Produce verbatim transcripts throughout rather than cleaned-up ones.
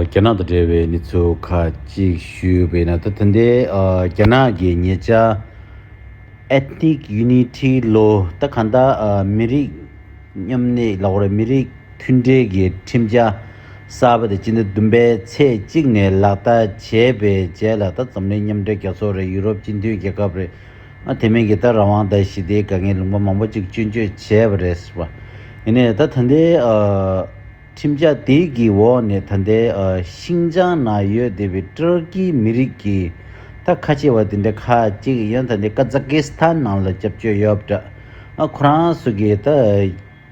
རྒྱ་ནག་དང་འབྲེལ་བའི་གནས་ཚུལ་ཁག་ཅིག་ཞུས་པ་ཡིན་ན། ད་ད་ལྟའི་ཨ་རྒྱ་ནག་གི་ཉེ་ཆར་Ethnic Unity Law། ད་གང་ལྟར་ཨ་མི་རིགས་མཉམ་གནས་ལབ་དགོས་རེད། མི་རིགས་མཐུན་སྒྲིལ་གྱི་ཁྲིམས་འཆར་གསར་པ་དེ་སྤྱི་ཟླ་བདུན་པའི་ཚེས་གཅིག་ནས་ལག་བསྟར་བྱས་པའི་རྗེས་ལ། ད་འཛམ་གླིང་མཉམ་འབྲེལ་རྒྱལ་ཚོགས་རེད། ཡུ་རོབ་སྤྱི་མཐུན་རྒྱལ་ཁབ་རེད། ཨ་དེ་མིན་གྱི་ད་རང་དབང་དང་ཞི་བདེའི་དཀའ་ངལ་ལུང་པ་མང་པོ་ཅིག་སྐྱོན་བརྗོད་བྱས་པ་རེད་ཟེར་བ། ཡིན་ནའི་ད་ད་ལྟའི་ཨ་ཁྲིམས་འཆར་དེ་གི་འོག་ནས་ད་ལྟའི་ཨ་ཤིང་ཅང་ནང་ཡོད་བསྡད་པའི་ཏུར་ཀི་མི་རིགས་ཀྱི་ད་ཁ་ཆེ་བ་དེ་འདྲ་ཁག་ཅིག་ཡང་ད་ལྟའི་ཀ་ཛ་ཀི་སི་ཐན་ནང་ལ་སྐྱབས་བཅོལ་ཡོད་པ་འདྲ། ཨ་ཁོ་རང་ཚོ་གི་ད་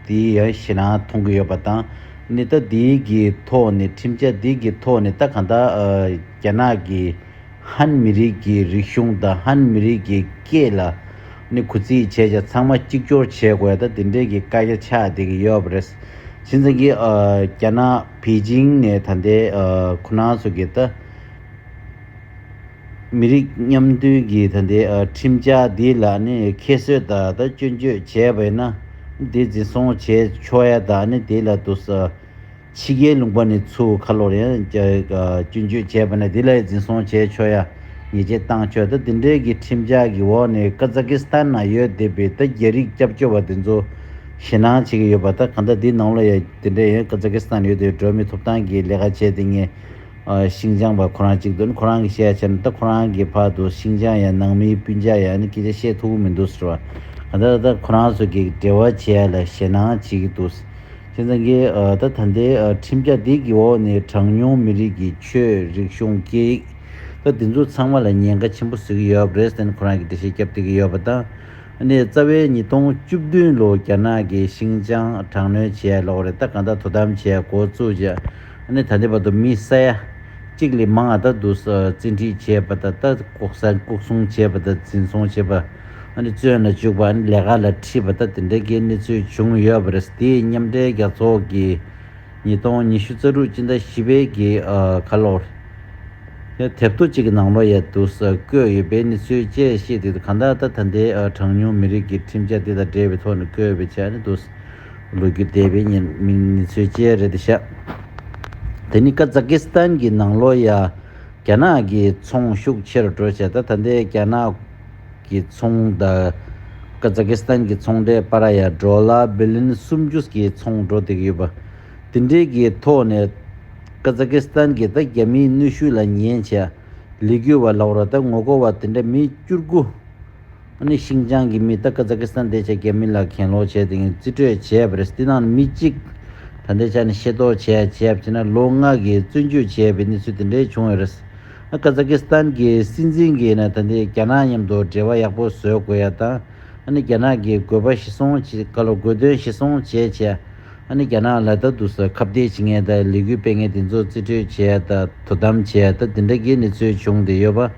དེ་ཡང་ཞེད་སྣང་མཐོང་གི་ཡོད་པ་དང་། ནི་ད་དེ་གི་ཐོག་ནས་ཁྲིམས་འཆར་དེ་གི་ཐོག་ནས་ད་གང་ལྟར་ཨ་རྒྱ་ནག་གི་ཧན་མི་རིགས་ཀྱི་རིག་གཞུང་དང་ཧན་མི་རིགས་ཀྱི་སྐད་ལ་ནི་གུ་རྩིས་བྱས་ཀྱང་ཚང་མ་གཅིག་གྱུར་བྱེད་དགོས་ཡ་ད་དེ་འདྲའི་གི་བཀའ་རྒྱ་ཆགས་བསྡད་ཀྱི་ཡོད་པ་རེད། བྱས་ཙང་གི་ཨ་རྒྱ་ནག་པེ་ཅིང་ནས་ད་ལྟའི་ཨ་ཁོ་རང་ཚོ་གི་ད་མི་རིགས་མཉམ་མཐུན་གྱི་ད་ལྟའི་ཨ་ཁྲིམས་འཆར་འདི་ལ་ནི་ཁྱད་གསོད་དང་ད་སྐྱོན་བརྗོད་བྱས་པ་ཡིན་ན། འདི་འཛིན་བཟུང་བྱས་ཆོག་ཡ་དང་ནི་དེ་ལ་དུ་ས་ཕྱི་རྒྱལ་ལུང་པ་ནས་ཚུར་ཁ་ལོར་ཡང་སྐྱོན་བརྗོད་བྱས་པ་ན་དེ་ལ་འཛིན་བཟུང་བྱས་ཆོག་ཡ། ཉེས་ཆད་བཏང་ཆོག་ཡ། ད་དེ་འདྲའི་གི་ཁྲིམས་འཆར་གི་འོག་ནས་ཀ་ཛ་ཀི་སི་ཐན་ནང་ཡོད་བསྡད་པའི་ད་རྒྱ་རིགས་སྐྱབས་བཅོལ་བ་དེ་ཚོ་ཞེད་སྣང་བྱེད་ཀྱི་ཡོད་པ། ད་གང་ལྟར་འདི་ནང་ལ་ཡ་དེ་འདྲའི་ཡང་ཀ་ཛ་ཀི་སི་ཐན་ཡོད་དེ་འགྲོ་བ་མིའི་ཐོབ་ཐང་གི་ལས་ཀ་བྱས་ཏེ་ངས་ཨ་ཤིང་ཅང་བ་ཁོ་རང་གཅིག་ཏུ་ནི་ཁོ་རང་གི་བཤད་བྱས་ན། ད་ཁོ་རང་གི་ཕར་དུ་ཤིང་ཅང་ཡ་ནང་མིའི་སྤུན་ཆ་ཡ་ནི་སྐད་ཆ་བཤད་ཐུབ་ཀྱི་མི་འདུག་ཟེར་བ། གང་ལྟར་ད་ཁོ་རང་ཚོ་གི་འབྲེལ་བ་བྱས་ཡ་ལ་ཞེད་སྣང་བྱེད་ཀྱི་འདུག། བྱས་ཙང་གི་ཨ་ད་ད་ལྟའི་ཨ་ཁྲིམས་འཆར་འདི་གི་འོག་ནས་གྲངས་ཉུང་མི་རིགས་ཀྱི་ཆོས་རིག་གཞུང་སྐད་ཡིག་ད་འདི་ཚོ་ཚང་མ་ལ་ཉེན་ཁ་ཆེན་པོ་བཟོ་གི་ཡོད་པ་རེད་ཟེར་ནས་ཁོ་རང་གིས་འགྲེལ་བཤད་བརྒྱབ་བསྡད་ཀྱི་ཡོད་པ་དང་། ཨ་ནི་རྩ་བའི་ཉིས་སྟོང་བཅུ་བདུན་ལོ་རྒྱ་ནག་གིས་ཤིང་ཅང་དྲག་གནོན་བྱས་ལོག་རེད། ད་གང་ལྟར་དོ་དམ་བྱས་འགོ་བཙུགས་བྱས། ཨ་ནི་ད་ལྟའི་བར་དུ་མི་ས་ཡ་གཅིག་ལས་མང་བ་ད་འདུག་ས་བཙན་ཁྲིད་བྱས་པ་ད་ད་ལྐོག་ཟ་ལྐོག་སྲུང་བྱས་པ་ད་འཛིན་བཟུང་བྱས་པ། ཨ་ནི་བཙོན་ལ་བཅུག་པ། ཨ་ནི་ལས་ཀ་ལ་ཁྲིད་པ་ད་དེ་འདྲ་གི་གནས་ཚུལ་བྱུང་ཡོད་པ་རེད། དེ་མཉམ་འབྲེལ་རྒྱལ་ཚོགས་ཀྱི་ཉིས་སྟོང་ཉི་ཤུ་རྩ་དྲུག་སྤྱི་ཟླ་བཞི་པའི་གི་ཨ་ཁ་ལོར་ཡང་དེབ་ཐེར་གཅིག་གི་ནང་ལོགས་ཡ་འདུག་ས་བཀོད་ཡོད་པའི་གནས་ཚུལ་བཅས་ཤིག་དེ་གང་ལྟར་ད་ད་ལྟའི་ཨ་གྲངས་ཉུང་མི་རིགས་ཀྱི་ཁྲིམས་འཆར་དེ་དང་འབྲེལ་བའི་ཐོག་ནས་བཀོད་ཡོད་པའི་ཆ་ནས་འདུག་ས་ལོ་རྒྱུས་འདས་པའི་ཉིན་མིང་གནས་ཚུལ་བཅས་རེད་དེ་ཤག། དེ་ནི་ཀ་ཛ་ཀི་སི་ཐན་གྱི་ནང་ལོགས་ཡ་རྒྱ་ནག་གི་ཚོང་ཤུགས་ཆེ་རུ་འགྲོ་བྱས། ད་ད་ལྟའི་རྒྱ་ནག་གི་ཚོང་དང་ཀ་ཛ་ཀི་སི་ཐན་གྱི་ཚོང་འབྲེལ་བར་ཡ་ཌོ་ལར་བི་ལི་ཡན་སུམ་ཅུ་གི་ཚོང་འགྲོ་བསྡད་ཀྱི་ཡོད་པ། དེ་འདྲའི་གི་ཐོག་ནས་ཀ་ཛ་ཀི་སི་ཐན་གྱི་ད་རྒྱ་མིའི་གནོན་ཤུགས་ལ་ཉན་བྱས་ལས་འགུལ་བ་ལབ་ར་ད་ངོ་རྒོལ་བ་དེ་འདྲ་མི་བཅུ་དགུ། ཨ་ནི་ཤིང་ཅང་གི་མི་ད་ཀ་ཛ་ཀི་སི་ཐན་དེ་ཆ་རྒྱ་མི་ལ་གྱེན་ལོག་བྱས་དེ་ངས་རྩིས་སྤྲོད་བྱས་པ་རེད། དེ་ནང་མི་གཅིག་ད་ལྟའི་ཆ་ནས་ཤེས་རྟོགས་བྱས་བྱས་པ་བྱས་ན་ལོ་ལྔ་གི་བཙོན་འཇུག་བྱས་པའི་གནས་ཚུལ་དེ་འདྲའི་བྱུང་ཡོད་རེད། ཨ་ཀ་ཛ་ཀི་སི་ཐན་གྱི་སྲིད་འཛིན་གྱིས་ན་ད་ལྟའི་རྒྱ་ནག་མཉམ་དུ་འབྲེལ་བ་ཡག་པོ་བཟོ་དགོས་ཡ་དང་། ཨ་ནི་རྒྱ་ནག་གི་དགོས་པ་གཞི་བཟུང་བྱེད་ག་ལོ་དགོས་དོན་གཞི་བཟུང་བྱས་བྱས། ཨ་ནི་རྒྱ་ནག་ལ་ད་དུ་ས་ཁ་གཏད་བྱེད་མཁན་དང་ལས་འགུལ་སྤེལ་མཁན་དེ་ཚོ་རྩིས་སྤྲོད་བྱས་དང་དོ་དམ་བྱས་དང་དེ་འདྲ་གི་གནས་ཚུལ་བྱུང་བསྡད་ཡོད་པ།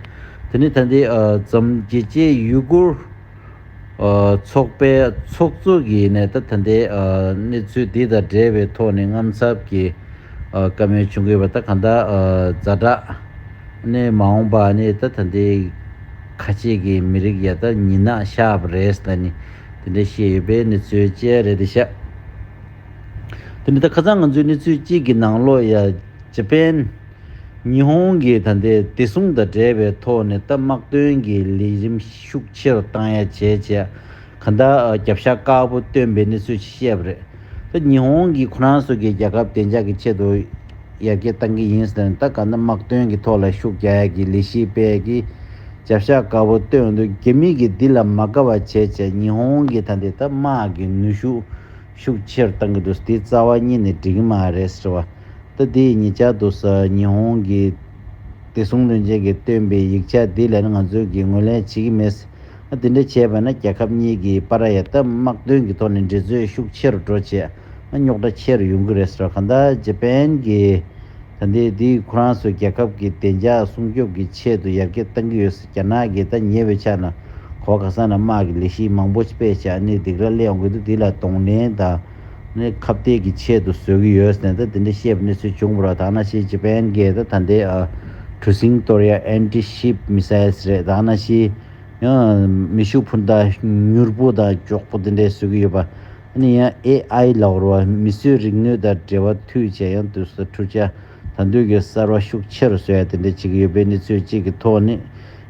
དེ་ནི་ད་ལྟའི་ཨ་འཛམ་རྒྱལ་སྤྱིའི་ཡུ་གུར་ཨ་ཚོགས་པའི་ཚོགས་གཙོ་གིས་ནས་ད་ད་ལྟའི་ཨ་གནས་ཚུལ་འདི་དང་འབྲེལ་བའི་ཐོག་ནས་དངངས་འཚབ་ཀྱི་ཨ་བཀའ་མོལ་བྱུང་གི་ཡོད་པ། ད་གང་ལྟར་ཨ་ཛ་དྲག་ནས་མ་འོངས་པ་ནས་ད་ད་ལྟའི་ཁ་ཆེ་གི་མི་རིགས་ཡ་ད་ཉིན་ནག་ཤར་བ་རེད་ཟེར་ནས་དེ་འདྲ་བཤད་ཡོད་པའི་གནས་ཚུལ་བཅས་རེད་དེ་ཤག། དེ་ནི་ད་ཁ་སང་ང་ཚོའི་གནས་ཚུལ་གཅིག་གི་ནང་ལོགས་ཡ་ཇ་པན་ཉི་ཧོང་གི་ད་ལྟའི་བདེ་སྲུང་དང་འབྲེལ་བའི་ཐོག་ནས་ད་དམག་དོན་གྱི་ལས་རིམ་ཤུགས་ཆེ་རུ་བཏང་ཡ་བྱས་བྱས་གང་ལྟར་རྒྱབ་ཤ་དཀར་པོ་བཏོན་པའི་གནས་ཚུལ་ཞིག་བཤད་པ་རེད། ད་ཉི་ཧོང་གིས་ཁོ་རང་ཚོ་གི་རྒྱལ་ཁབ་བདེ་འཇགས་ཀྱི་ཆེད་དུ་ཡར་རྒྱས་གཏང་གི་ཡིན་ཟེར་ནས་ད་གང་ལྟར་དམག་དོན་གྱི་ཐོག་ལ་ཤུགས་རྒྱག་ཡ་གི་ལས་གཞི་སྤེལ་གྱི་རྒྱབ་ཤ་དཀར་པོ་བཏོན་འདུག། རྒྱ་མི་གིས་འདི་ལ་མ་དགའ་བ་བྱས་བྱས་ཉི་ཧོང་གིས་ད་ལྟའི་ད་དམག་གི་ནུས་ཤུགས་ཤུགས་ཆེ་རུ་གཏང་གི་འདུག། འདི་རྩ་བ་ཉིད་ནས་འགྲིག་གི་མ་རེད་ཟེར་བ། ད་འདི་ཉེ་ཆར་དུ་ས་ཉི་ཧོང་གི་བདེ་སྲུང་བློན་ཆེན་གྱིས་བཏོན་པའི་ཡིག་ཆ་འདི་ལ་ནི་ང་ཚོས་ཀྱིས་ངོས་ལེན་བྱེད་ཀྱི་མེད། ཨ་དེ་འདྲ་བྱས་པ་ན་རྒྱལ་ཁབ་གཉིས་ཀྱི་བར་ཡ་ད་དམག་དོན་གྱི་ཐོག་ནས་འགྲན་རྩོད་ཤུགས་ཆེ་རུ་འགྲོ་བྱས་ཨ་རྙོག་དྲ་ཆེ་རུ་ཡོང་གི་རེད་ཟེར་བ། གང་ལྟར་ཇ་པན་གྱིས་ད་ལྟའི་འདི་ཁོ་རང་ཚོའི་རྒྱལ་ཁབ་ཀྱི་བདེ་འཇགས་སྲུང་སྐྱོབ་ཀྱི་ཆེད་དུ་ཡར་རྒྱས་གཏང་གི་ཡོད་ཟེར། རྒྱ་ནག་གིས་ད་ཉེ་བའི་ཆར་ན་གོ་བ་ག་ས་ན་དམག་གི་ལས་གཞི་མང་པོ་སྤེལ་བྱས་ཨ་ནི་སྡིགས་ར་སླེབས་ཡོང་གི་འདུག། འདི་ལ་གདོང་ལེན་དང་ནི་ཁ་གཏད་ཀྱི་ཆེད་དུ་བཟོ་གི་ཡོད་ཟེར་ནས་ད་དེ་འདྲ་བཤད་པའི་གནས་ཚུལ་བྱུང་བ་རེད། ད་ནང་བཞིན་ཇ་པན་གྱིས་ད་ད་ལྟའི་ཨ་གྲུ་གཟིངས་གཏོར་ཡ་anti ship missiles་རེད། ད་ནང་བཞིན་ཡང་མེ་ཤུགས་འཕུར་མདའ་མྱུར་པོ་དང་མགྱོགས་པོ་དེ་འདྲ་བཟོ་གི་ཡོད་པ། ཨ་ནི་ཡང་ཨེ་ཨའི་ལབ་རེད་བ། མིས་བཟོས་རིག་ནུས་དང་འབྲེལ་བ་མཐུད་བྱས་ཡང་དུས་སུ་འཕྲུལ་ཆས་ ད་དུང་གི་གསར་བ་ཤུགས་ཆེ་རུ་བཟོ་ཡ་དེ་འདྲ་བྱེད་ཀྱི་ཡོད་པའི་གནས་ཚུལ་གཅིག་གི་ཐོག་ནས།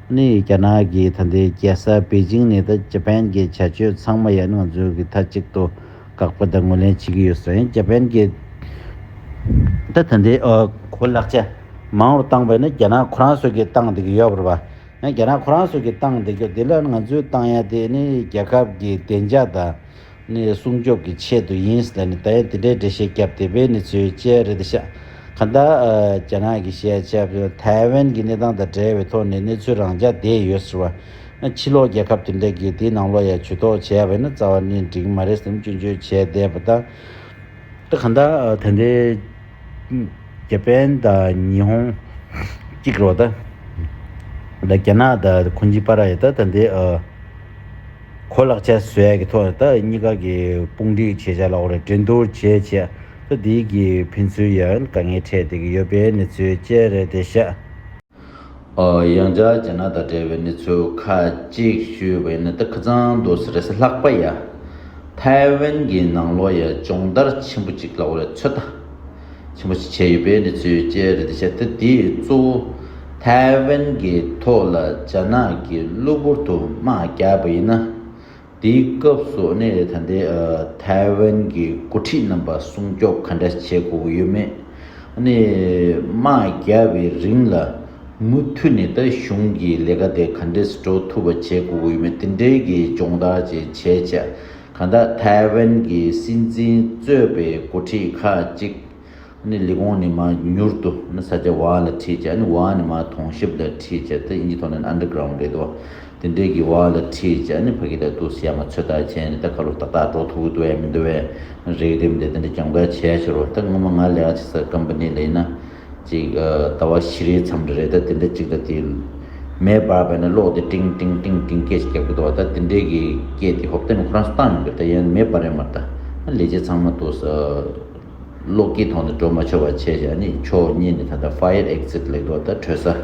ནི་རྒྱ་ནག་གི་ད་ལྟའི་རྒྱལ་ས་པེ་ཅིང་ནས་ད་ཇ་པན་གྱི་བྱ་སྤྱོད་ཚང་མ་ཡང་ང་ཚོས་ཀྱི་མཐའ་གཅིག་ཏུ་དགག་པ་དང་ངོས་ལེན་བྱེད་ཀྱི་ཡོད་ཟེར། ཇ་པན་གྱི་ད་ད་ལྟའི་ཨ་གོ་ལག་ཆ་མང་རུ་བཏང་བས་ན་རྒྱ་ནག་ཁོ་རང་ཚོ་གིས་བཏང་བསྡད་ཀྱི་ཡོད་པ་རེད་པ། ཡང་རྒྱ་ནག་ཁོ་རང་ཚོ་གིས་བཏང་བསྡད་ཀྱི་ཡོད། དེ་ལ་ང་ཚོས་བཏང་ཡ་དེ་ནི་རྒྱལ་ཁབ་ཀྱི་བདེ་འཇགས་དང་ནི་སྲུང་སྐྱོབ་ཀྱི་ཆེད་དུ་ཡིན་ཟེར་ནས་ད་ཡང་དེ་འདྲའི་འགྲེལ་བཤད་བརྒྱབ་བསྡད་པའི་གནས་ཚུལ་བཅས་རེད་ཤག་གང་ལྟར་ཨ་རྒྱ་ནག་གི་བཤད་བྱ་ཐའེ་ཝན་གྱི་གནས་སྟངས་དང་འབྲེལ་བའི་ཐོག་ནས་གནས་ཚུལ་རང་འཇགས་བསྡད་ཡོད་ཟེར་བ། ཕྱི་ལོགས་རྒྱལ་ཁབ་དེ་འདྲ་གིས་དེའི་ནང་ལོགས་ཡ་ཇུས་གཏོགས་བྱས་པ་ཡིན་ན་རྩ་བ་ནས་འགྲིག་གི་མ་རེད་བསམ་སྐྱོན་བརྗོད་བྱས་བསྡད་པ་དང་། ད་གང་ལྟར་ཨ་ད་ལྟའི་ཇ་པན་དང་ཉི་ཧོང་གཅིག་རེད་པ། ད་ད་རྒྱ་ནག་དང་ཁོང་གཉིས་བར་ཡ་ད་ད་ལྟའི་ཨ་གོ་ལག་ཆ་བཟོ་ཡ་གི་ཐོག་ནས་ད་གཉིས་ཀ་གི་དཔུང་སྒྲིག་བྱེད་བྱ་ལ་འོ་རེད། འགྲན་བསྡུར་བྱེད་བྱ་ད་དེའི་གི་ཕན་ཚུན་ཡང་དཀའ་ངལ་འཕྲད་བསྡད་ཀྱི་ཡོད་པའི་གནས་ཚུལ་བཅས་རེད་བསྡད་ཤག་ཨ། ཡང་བསྐྱར་རྒྱ་ནག་དང་འབྲེལ་བའི་གནས་ཚུལ་ཁག་ཅིག་ཞུས་པ་ཡིན་ན། ད་ཁ་སང་དུས་སུ་རེས་གཟའ་ལྷག་པ་ཡ། ཐའེ་ཝན་གྱི་ནང་ལོགས་ཡ་སྦྱོང་བརྡར་ཆེན་པོ་ཅིག་ལ་འོ་རེད། ཚོད་ལྟ་ཆེན་པོ་ཞིག་བྱས་ཡོད་པའི་གནས་ཚུལ་བཅས་རེད་བསྡད་ཤག་ད་དེའི་གཙོ་བོ་ཐའེ་ཝན་གྱི་ཐོག་ལ་རྒྱ་ནག་གིས་གློ་བུར་དུ་དམག་རྒྱག་པ་ཡིན་ན། དེའི་སྐབས་སུ་ནི་ད་ལྟའི་ཨ་ཐའེ་ཝན་གྱི་འགོ་ཁྲིད་རྣམ་པ་སྲུང་སྐྱོབ་ག་འདྲ་བྱེད་དགོས་ཀྱི་ཡོད་མེད། ནི་དམག་རྒྱག་པའི་རིང་ལ་མུ་མཐུད་ནས་ད་གཞུང་གི་ལས་ཀ་དེ་ག་འདྲས་འགྲོ་ཐུབ་པ་བྱེད་དགོས་ཀྱི་ཡོད་མེད། དེ་འདྲའི་གི་སྦྱོང་བརྡར་ཅིག་བྱས་བྱས། གང་ལྟར་ཐའེ་ཝན་གྱི་སྲིད་འཛིན་གཙོས་པའི་འགོ་ཁྲིད་ཁག་ཅིག་ནི་ལས་ཁུངས་ནས་མར་མྱུར་དུ་ནི་ས་ཆ་བར་ལ་ཁྲིད་བྱས། ནི་བར་ནས་མར་གྲོང་གསེབ་ལ་ཁྲིད་བྱས། ད་དབྱིན་ཇིའི་ཐོག་ནས་ཨན་ཌར་གྷི་རའུ་ཌི་རེད་དོ། དེ་འདྲའི་གི་བར་ལ་ཁྲིད་བྱས། ནི་ཕ་གི་ལ་འདུག་སེ་ཡར་མར་ཚོད་ལྟ་བྱས། ནི་ད་ཁ་ལོ་ཏག་ཏག་འགྲོ་ཐུབ་ཀྱི་འདུག་ཡ་མི་འདུག་བས། རེད་དེ་མི་འདུག་དེ་འདྲ་སྦྱོང་བརྡར་བྱས་ཕྱིར་རོ། ད་སྔོན་མ་ང་ལས་ཀ་བྱེད་ས་ཀམ་པ་ནི་ལ་ཡིན་ན་ཅིག་ཨ་ཟླ་བ་བཞི་རེའི་མཚམས་རེ་རེད། ད་དེ་འདྲ་ཅིག་ལ་དེ་མེ་འབར་བས་ན་གློག་དེ་ཏིང་ཏིང་ཏིང་ཏིང་སྐད་ཅིག་རྒྱག་གི་འདུག་ད་དེ་འདྲའི་གི་སྐད་དེ་ཧོབ་ཏེ་ནི་ཁོ་རང་ཚོ་བཏང་ཡོང་གི། ད་ཡང་མེ་འབར་ཡོད་མ་རེད། ད་ལས་བྱེད་ཚང་མ་འདུག་སེ་གློག་གི་ཐོག་ནས་འགྲོ་མ་ཆོག་པ་བྱས་བྱས། ནི་ཕྱོགས་གཉིས་ནས་ད་ལྟ་ཕ་ཡར་ཨེག་ཟིཊ་ལབ་འདུག་ད་བྲོས་ས།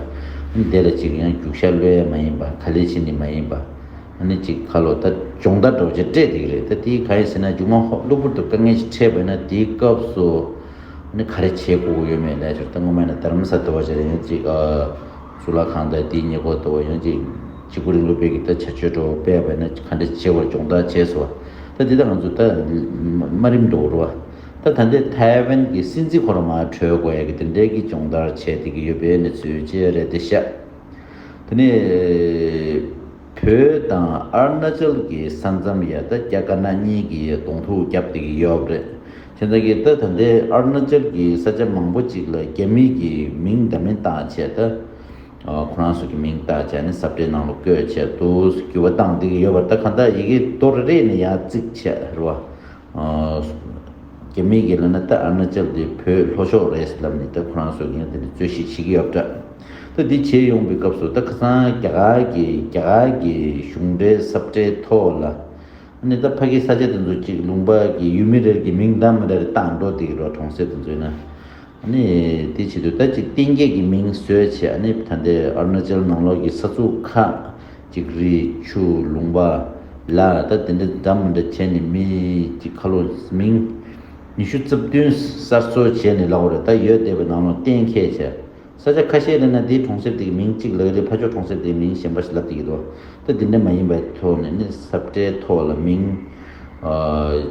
ནི་དེ་ལ་ཅིག་ཡང་རྒྱུག་ཤར་གློད་ཡ་མ་ཡིན་པ། ག་ལེ་བྱེད་ནི་མ་ཡིན་པ། ནི་ཅིག་ཁ་ལོ་ད་སྦྱོང་བརྡར་འདྲ་བོ་ཅིག་སྤྲད་བསྡད་ཀྱི་རེད། ད་དེ་ག་ཡིན་ཟེར་ན་མཇུག་མ་ཧོབ་གློ་བུར་དུ་དཀའ་ངལ་ཞིག་འཕྲད་པ་ཡིན་ན་དེའི་སྐབས་སུ་ནི་ག་རེ་བྱེད་དགོས་ཀྱི་ཡོད་མེད་ལབ་ཕྱིར། ད་སྔོན་མ་ཡིན་ན་རྡ་རམ་ས་ལ་འདྲ་བོ་ཅིག་ལ་ཡང་ཅིག་ཨ་གཙུག་ལག་ཁང་དང་དེའི་ཉེ་འཁོར་འདྲ་བོ་ཡང་ཅིག་ཅི་གུ་རིང་ལུགས་པའི་གི་ད་བྱ་སྤྱོད་འདྲ་བོ་སྤེལ་བ་ཡིན་ན་ག་འདྲ་བྱེད་དགོས་སྦྱོང་བརྡར་བྱས་སོང་། ད་འདི་ད་ང་ཚོ་ད་དམའ་རིམ་འགྲོ་རུ་བ། ད་ད་ལྟའི་ཐའེ་ཝན་གྱི་སྲིད་འཛིན་ཁོ་རང་མར་བྲོས་དགོས་ཡ་གི་དེ་འདྲའི་གི་སྦྱོང་བརྡར་བྱས་བསྡད་ཀྱི་ཡོད་པའི་གནས་ཚུལ་བཅས་རེད་བསྡད་ཤག་དེ་ནས་བོད་དང་ཨ་རུ་ན་ཅལ་གྱི་ས་མཚམས་ཡ་ད་རྒྱ་དཀར་ནག་གཉིས་ཀྱིས་གདོང་ཐུག་བརྒྱབ་བསྡད་ཀྱི་ཡོད་པ་རེད། བྱས་ཙང་གི་ད་ད་ལྟའི་ཨ་རུ་ན་ཅལ་གྱི་ས་ཆ་མང་པོ་ཅིག་ལ་རྒྱ་མི་གི་མིང་འདྲ་མིན་བཏགས་བྱས། ད་ཨ་ཁོ་རང་ཚོ་གི་མིང་བཏགས་བྱས་ནས་ས་ཁྲའི་ནང་ལ་བཀོད་བྱས་འདུག་འགྱུར་བ་བཏང་བསྡད་ཀྱི་ཡོད་པ་རེད། ད་གང་ལྟར་ཡི་གེ་རྡོ་རེ་རེ་ནས་ཡར་བརྩིགས་བྱས་རེད་བ། ཨ་རྒྱ་མི་གིས་ལབ་ན་ད་ཨ་རུ་ན་ཅལ་དེ་བོད་ལྷོ་ཕྱོགས་རེད་ལབ་ནས་ད་ཁོ་རང་ཚོ་གིས་དེ་འདྲ་རྩོད་གཞི་བྱེད་ཀྱི་ཡོད་པ་འདྲ། ད་འདི་བྱེད་ཡོང་པའི་སྐབས་སུ་ད་ཁ་སང་རྒྱ་གར་གྱི་རྒྱ་གར་གྱི་གཞུང་འབྲེལ་ས་ཁྲའི་ཐོག་ལ་ནི་ད་ཕ་གི་ས་ཆ་དེ་ཚོ་ཅིག་ལུང་པ་གི་ཡུལ་མི་རེ་གི་མིང་འདྲ་མི་འདྲ་རེ་བཏགས་འགྲོ་བསྡད་ཀྱི་རེད། གྲོང་གསེབ་དེ་ཚོ་ཡིན་ན། ཨ་ནི་དེ་བྱེད་དུས་ད་ཅིག་གཏན་འཁེལ་གྱི་མིང་བཟོས་བྱས། ཨ་ནི་ད་ལྟའི་ཨ་རུ་ན་ཅལ་ནང་ལོགས་ཀྱི་ས་ཚུགས་ཁག་ཅིག་རི་ཆུ་ལུང་པ་ལ་ད་དེ་འདྲ་འདྲ་མི་འདྲ་བྱས་ནས་མི་ཅིག་ཁ་ལོ་མིང་ཉི་ཤུ་རྩ་བདུན་གསར་བཟོ་བྱས་ནས་ལབ་པ་རེད། ད་ཡོད་བསྡད་པའི་ནང་ལ་གཏན་འཁེལ་བྱས། ས་ཆ་ཁ་ཤས་ལ་ན་དེའི་གྲོང་གསེབ་དེ་གི་མིང་གཅིག་ལབ་ཀྱི་རེད། ཕར་ཕྱོགས་གྲོང་གསེབ་དེའི་མིང་གཞན་པ་ཞིག་ལབ་བསྡད་ཀྱི་འདུག་ད་དེ་འདྲ་མ་ཡིན་པའི་ཐོག་ནས་ནི་ས་ཁྲའི་ཐོག་ལ་མིང་ཨ་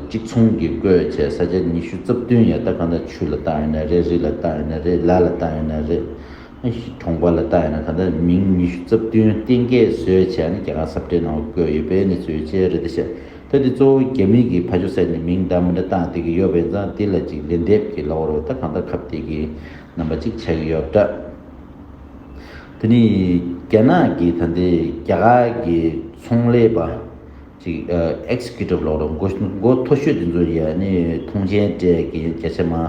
གཅིག་མཚུངས་ཀྱིས་བཀོད་བྱས། ས་ཆ་ཉི་ཤུ་རྩ་བདུན་ཡ་ད་གང་ལྟར་ཆུ་ལ་བཏགས་ཡོད་ན་རེད། རི་ལ་བཏགས་ཡོད་ན་རེད། ལ་ལ་བཏགས་ཡོད་ན་རེད། གྲོང་པ་ལ་བཏགས་ཡོད་ན། གང་ལྟར་མིང་ཉི་ཤུ་རྩ་བདུན་གཏན་འཁེལ་བཟོས་བྱས་ནས་རྒྱ་གར་ས་ཁྲའི་ནང་བཀོད་ཡོད་པའི་གནས་ཚུལ་བཅས་རེད་བསྡད་ཤག་ད་འདི་གཙོ་བོ་རྒྱ་མི་གིས་ཕར་ཕྱོགས་ས་ནས་མིང་འདྲ་མི་འདྲ་བཏགས་བསྡད་ཀྱི་ཡོད་པ་ཡིན་ཙང་། དེ་ལ་ཅིག་ལན་འདེབས་ཀྱི་ལབ་པ་རེད། ད་གང་ལྟར་ཁ་གཏད་ཀྱི་རྣམ་པ་ཅིག་ཆགས་ཀྱི་ཡོད་པ་འདྲ། དེ་ནས་རྒྱ་ནག་གིས་ད་ལྟའི་རྒྱ་གར་གྱི་ཚོང་ལས་པ་ཅིག་ཨེག་ཛི་ཀིའུ་ཊིབ་ལབ་རེད། མགོ་མགོ་མཐོ་ཤོས་དེ་ཚོ་ཡ་ནི་ཐོངས་མཆན་སྤྲད་མཁན་བརྒྱ་ཆ་མར་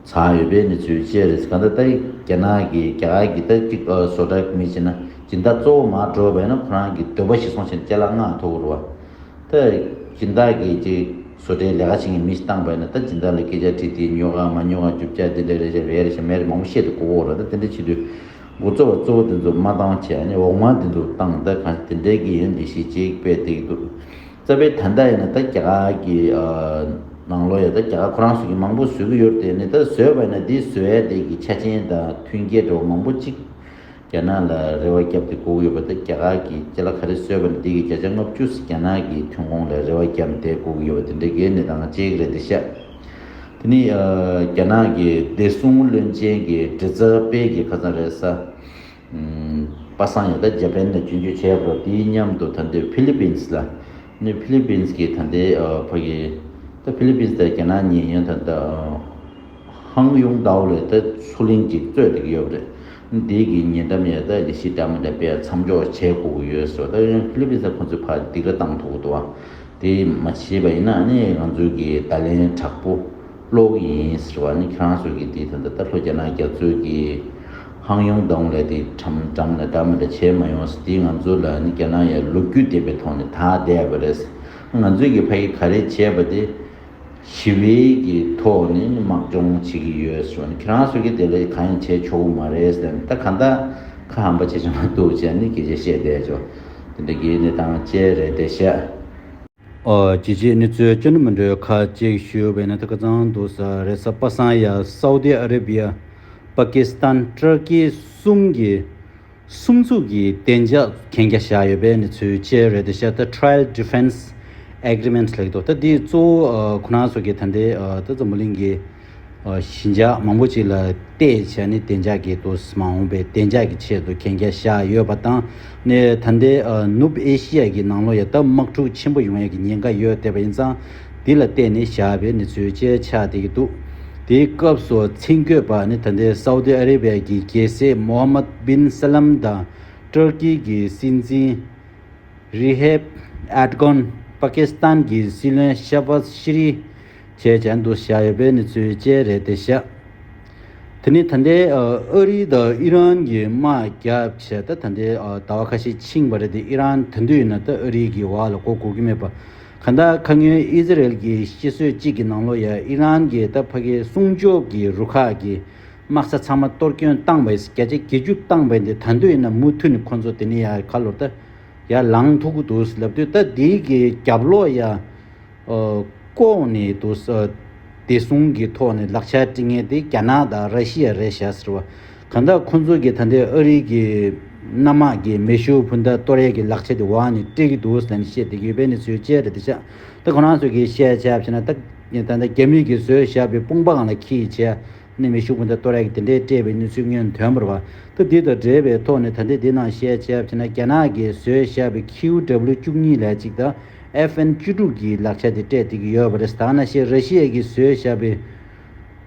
ཚར་ཡོད་པའི་གནས་ཚུལ་བཅས་རེད། གང་ལྟར་ད་རྒྱ་ནག་གིས་རྒྱ་གར་གྱི་ད་ཅིག་ཨ་བཟོ་གྲྭ་མི་བྱེད་ན་སྦྱིན་བདག་གཙོ་བོ་མར་འགྲོ་བས་ན་ཁོ་རང་གི་འདོད་པ་གཞིར་བཟུང་བྱས་ནས་ཅ་ལག་མངགས་ཐུབ་ཀྱི་རེད་བ། ད་སྦྱིན་བདག་གིས་ཅིག་བཟོ་གྲྭའི་ལས་ཀ་བྱེད་མཁན་མི་ཞིག་བཏང་བས་ན། ད་སྦྱིན་བདག་ལ་སྐད་ཆ་དྲིས་ཏེ་ཉོ་ག་མ་ཉོ་ག་རྒྱུ་ཆ་དེ་འདྲ་རེད་ཤག་རེད་ཤག་མེད་རེད་མང་པོ་བཤད་དུ་གོ་གོ་ར། ད་དེ་འདྲ་བྱེད་དུས་འགོ་གཙོ་བ་གཙོ་བོ་དེ་ཚོ་མ་བཏང་བྱས་ནས་འོག་མ་དེ་ཚོ་བཏང་། ད་གང་དེ་འདྲའི་གི་ཡོན་ཏན་ཞིག་ཅིག་སྤེལ་བསྡད་ཀྱི་འདུག་རྩ་བའི་ད་ལྟ་ཡིན་ན་ད་རྒྱ་གར་གྱི་ཨ་ ནང་ལོགས་ཡ་ད་རྒྱ་གར་ཁོ་རང་ཚོ་གི་མང་པོ་བཟོ་གི་ཡོད་རེད་དེ། ནི་ད་བཟོས་པ་ཡིན་ན་འདི་བཟོ་ཡ་དེ་གི་ཆ་རྐྱེན་དང་མཐུན་རྐྱེན་འདྲ་བོ་མང་པོ་ཅིག་རྒྱ་ནག་ལ་རེ་བ་བརྒྱབ་སྟེ་དགོས་ཀྱི་ཡོད་པ། ད་རྒྱ་གར་གྱི་ཅ་ལག་ག་རེ་བཟོས་པ་ན་འདི་གི་བརྒྱ་ཆ་ལྔ་བཅུ་ཙམ་རྒྱ་ནག་གི་ཐོན་ཁུངས་ལ་རེ་བ་བརྒྱབ་སྟེ་དགོས་ཀྱི་ཡོད་པ་དེ་འདྲ་གི་གནས་སྟངས་ཅིག་རེད་དེ་ཤག་དེ་ནི་ཨ་རྒྱ་ནག་གི་བདེ་སྲུང་བློན་ཆེན་གྱི་མགྲིན་ཚབ་པས་ཀྱི་ཁ་སང་རེས་གཟའ་ཨམ་པ་སངས་ཡ་ད་ཇ་པན་ལ་བྱོན་བྱོན་བྱས་པ་རེད། དེའི་མཉམ་དུ་ད་ལྟའི་ཕི་ལི་པིན་སི་ལ་ནི་ཕི་ལི་པིན་སི་གི་ད་ལྟའི་ཨ་ཕ་གི་ད་ཕི་ལི་པིན་སི་དང་རྒྱ་ནག་གཉིས་ཡང་ད་ལྟ་ཨ་ཧང་ཡུང་ཏའོ་ལ་ད་མཚོ་གླིང་ཅིག་རྩོད་བསྡད་ཀྱི་ཡོད་པ་རེད། དེ་གི་ཉེ་འགྲམ་ཡ་ད་ལི་ཤི་ཏ་མ་འདྲ་པས་མཚམས་འཇོག་བྱེད་དགོས་ཀྱི་ཡོད་ཟེར་བ། ད་ཡང་ཕི་ལི་པིན་སི་ཁོང་ཚོས་ཕར་སྡིགས་ར་བཏང་ཐུབ་ཀྱི་འདུག་བ། དེ་མ་བྱས་པ་ཡིན་ན་ནི་ང་ཚོའི་གི་བརྡ་ལན་དྲག་པོ་སློག་གི་ཡིན་ཟེར་བ། ནི་ཁྱེད་རང་ཚོ་གི་དེ་ད་ལྟ་ད་ལྷོ་རྒྱ་ནག་རྒྱ་མཚོའི་གི་ཧང་ཡུང་ཏའོ་ལ་དེ་འགྲམ་འགྲམ་ལ་འདྲ་མི་འདྲ་བྱས་མ་ཡོང་ཟེར། དེ་ང་ཚོ་ལ་ནི་རྒྱ་ནག་ཡ་ལོ་རྒྱུས་ལྡན་པའི་ཐོག་ནས་ད་བསྡད་པ་རེད། ང་ཚོའི་གི་ཕ་གི་ག་རེ་བྱས་པ་དེ་ཞི་བའི་གི་ཐོག་ནས་དམག་སྦྱོང་བྱེད་ཀྱི་ཡོད་ཟེར་བ། ནི་ཁྱེད་རང་ཚོ་གི་དེ་ལ་གང་ཡང་བྱས་ཆོག་གི་མ་རེད་ཟེར། ད་གང་ལྟར་ཁ་ཧམ་པ་བྱེད་ཆོག་མ་འདུག་ཅེས་ནི་སྐད་ཆ་བཤད་བསྡད་ཆོག་དེ་འདྲ་གི་གནས་སྟངས་བཅས་རེད་དེ་ཤག་ཨོ། ཇི་ཇི་ནི་ཚོས་ཅི་ནི་མི་འདྲ་ཁ་ཅིག་ཞུས་པས་ན། ད་ཁ་ཚང་འདུག་ས་རེད་ས། པ་སངས་ཡ་སའུ་དི་ཨ་རེ་བི་ཡ། པ་ཀི་སི་ཐན། ཏུར་ཀི་གསུམ་གྱི་གསུམ་ཚུགས་ཀྱི་བདེ་འཇགས་གན་རྒྱ་བཞག་ཡོད་པའི་གནས་ཚུལ་བཅས་རེད་དེ་ཤག་ད་Trial Defense Agreement ལབ་ཀྱི་འདུག་ད་འདི་གཙོ་བོ་ཁོ་རང་ཚོ་གི་ད་ལྟའི་ད་འཛམ་བུ་གླིང་གི་གཞིས་ཆགས་མང་པོ་ཅིག་ལ་བལྟས་བྱས་ནས་བདེ་འཇགས་ཀྱི་དུ་མ་འོངས་པའི་བདེ་འཇགས་ཀྱི་ཆེད་དུ་གན་རྒྱ་བཞག་ཡོད་པ་དང་། ནས་ད་ལྟའི་ནུབ་ཨེ་ཤི་ཡ་གི་ནང་ལོགས་ཡ་ད་དམག་འཁྲུག་ཆེན་པོ་ཡོང་ཡ་གི་ཉེན་ཁ་ཡོད་བསྡད་པ་ཡིན་ཙང་། འདི་ལ་བརྟེན་ནས་བཞག་པའི་གནས་ཚུལ་བཅས་ཆགས་བསྡད་ཀྱི་འདུག་དེའི་སྐབས་སུ་མཚན་བཀོད་པ་ནི་ད་ལྟའི་སའུ་ཏི་ཨ་རེ་བྷི་ཡ་གི་རྒྱལ་སྲས་མོ་ཧམ་མད་བིན་ས་ལམ་དང་། ཏུར་ཀི་གི་སྲིད་འཛིན་རི་ཧེབ་ཨེར་ཏོ་གྷན། པ་ཀི་སི་ཐན་གྱི་སྲིད་བློན་ཤ་བྷ་ཟ་ཤི་རི་བཅས་ཀྱང་འདུ་བཞག་ཡོད་པའི་གནས་ཚུལ་བཅས་རེད་དེ་ཤག་དེ་ནི་ད་ལྟའི་ཨ་རི་དང་ཨི་རན་གྱི་དམག་རྒྱབ་བྱས། ད་ད་ལྟའི་ཨ་ཟླ་བ་ཁ་ཤས་ཕྱིན་པ་རེད་དེ། ཨི་རན་ད་དུང་ཡིན་ན་ད་ཨ་རི་གི་འོག་ལ་མགོ་འགུག་གི་མེད་པ། གང་ལྟར་ཁ་སྔོན་ཨི་ཟི་རེལ་གྱི་སྤྱི་སྲོལ་གཅིག་གི་ནང་ལོགས་ཡ་ཨི་རན་གྱི་ད་ཕ་གི་སྲུང་སྐྱོབ་ཀྱི་རུ་ཁག་གི་དམག་ས་ཚང་མ་གཏོར་སྐྱོན་བཏང་བ་ཡིན། བརྒྱ་ཆ་བརྒྱད་ཅུ་བཏང་བ་ཡིན་ཏེ། ད་དུང་ཡིན་ན་མུ་མཐུད་ནས་ཁོ་ཚོ་དེ་ནས་ཡ་ག་ལོར་ད་ཡར་ལངས་ཐུབ་ཀྱི་འདུག་ལབ་དུས། ད་དེའི་གི་རྒྱབ་ལོགས་ཡ་ཨོ་ལྐོག་ནས་འདུག་ཨ་བདེ་སྲུང་གི་ཐོག་ནས་ལག་ཆ་སྤྲད་མཁན་དེ་རྒྱ་ནག་དང་ར་ཤི་ཡ་རེད་ཤག་ཟེར་བ། གང་ལྟར་ཁོ་ཚོ་གི་ད་ལྟའི་ཨ་རི་གི་གནམ་དམག་གི་མེ་ཤུགས་འཕུར་མདའ་གཏོར་ཡས་ཀྱི་ལག་ཆ་དེ་འོག་ནས་སྤྲད་ཀྱི་འདུག་ཟེར་ནས་བཤད་བསྡད་ཀྱི་ཡོད་པའི་གནས་ཚུལ་བཅས་རེད་དེ་ཤག་ད་ཁོ་རང་ཚོ་གིས་བཤད་བྱས་པ་བྱས་ན། ད་ད་ལྟ་རྒྱ་མི་གིས་བཟོས་བཞག་པའི་དཔུང་པ་སྒང་ལ་འཁྱེར་བྱས་ནས་མེ་ཤུགས་འཕུར་མདའ་གཏོར་ཡས་ཀྱི་དེ་འདྲའི་སྤྲད་པའི་གནས་ཚུལ་སྔོན་ཐོན་པ་རེད་བ། ད་འདི་དང་འབྲེལ་བའི་ཐོག་ནས་ད་ལྟའི་འདི་ནང་བཤད་བྱས་པ་བྱས་ན། རྒྱ་ནག་གིས་བཟོས་བཞག་པའི་ཁིའུ་ཌབ་ལིའུ་བཅུ་གཉིས་ལབ་ཅིག་དང་། ཨེཕ་ཨེན་བཅུ་དྲུག་གི་ལག་ཆ་དེ་སྤྲད་བསྡད་ཀྱི་ཡོད་པ་རེད། ད་ག་ནང་བཞིན་ར་ཤི་ཡ་གིས་བཟོས་བཞག་པའི་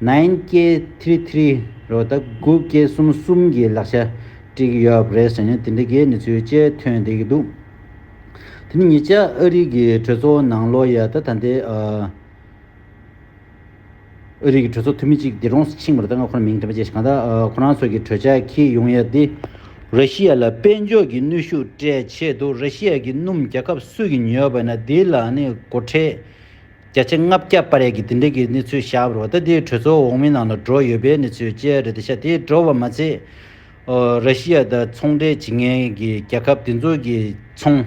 ནའིན་ཀེ་ཐི་རི་ཐི་རི་རེད་བ། ད་དགུ་ཀེ་གསུམ་གསུམ་གྱི་ལག་ཆ་སྤྲད་ཀྱི་ཡོད་པ་རེད་ཟེར་ནས་དེ་འདྲ་གི་གནས་ཚུལ་བཅས་ཐོན་བསྡད་ཀྱི་འདུག་དེ་ནི་ཉེ་ཆར་ཨ་རི་གི་གྲོས་ཚོགས་ནང་ལོགས་ཡ་ད་ད་ལྟའི་ཨ། ཨ་རི་གི་གྲོས་ཚོགས་འཐུས་མི་གཅིག་འདི་རོང་ཕྱིན་པ་རེད། ད་ང་ཁོ་རང་མིང་དྲན་པ་བརྗེད་ཤག་གང་ལྟར་ཨ་ཁོ་རང་ཚོ་གི་གྲོས་འཆར་འཁྱེར་ཡོང་ཡ་འདི། ར་ཤི་ཡ་ལ་དཔལ་འབྱོར་གྱི་གནོན་ཤུགས་སྤྲད་ཆེད་དུ་ར་ཤི་ཡ་གི་སྣུམ་རྒྱལ་ཁབ་སུ་གིས་ཉོས་པ་ན་འདི་ལ་ནི་སྒོ་ཁྲལ་བརྒྱ་ཆ་ལྔ་བརྒྱ་སྤར་ཡ་གི་དེ་འདྲ་གི་གནས་ཚུལ་བཞག་པ་རེད་བ། ད་འདི་གྲོས་ཚོགས་འོག་མའི་ནང་ལ་འགྲོ་ཡོད་པའི་གནས་ཚུལ་བཅས་རེད་དེ་ཤག་དེ་འགྲོ་བ་མ་ཚད། ཨོ། ར་ཤི་ཡ་དང་ཚོང་འབྲེལ་བྱེད་མཁན་གྱི་རྒྱལ་ཁབ་དེ་ཚོ་གི་ཚོང་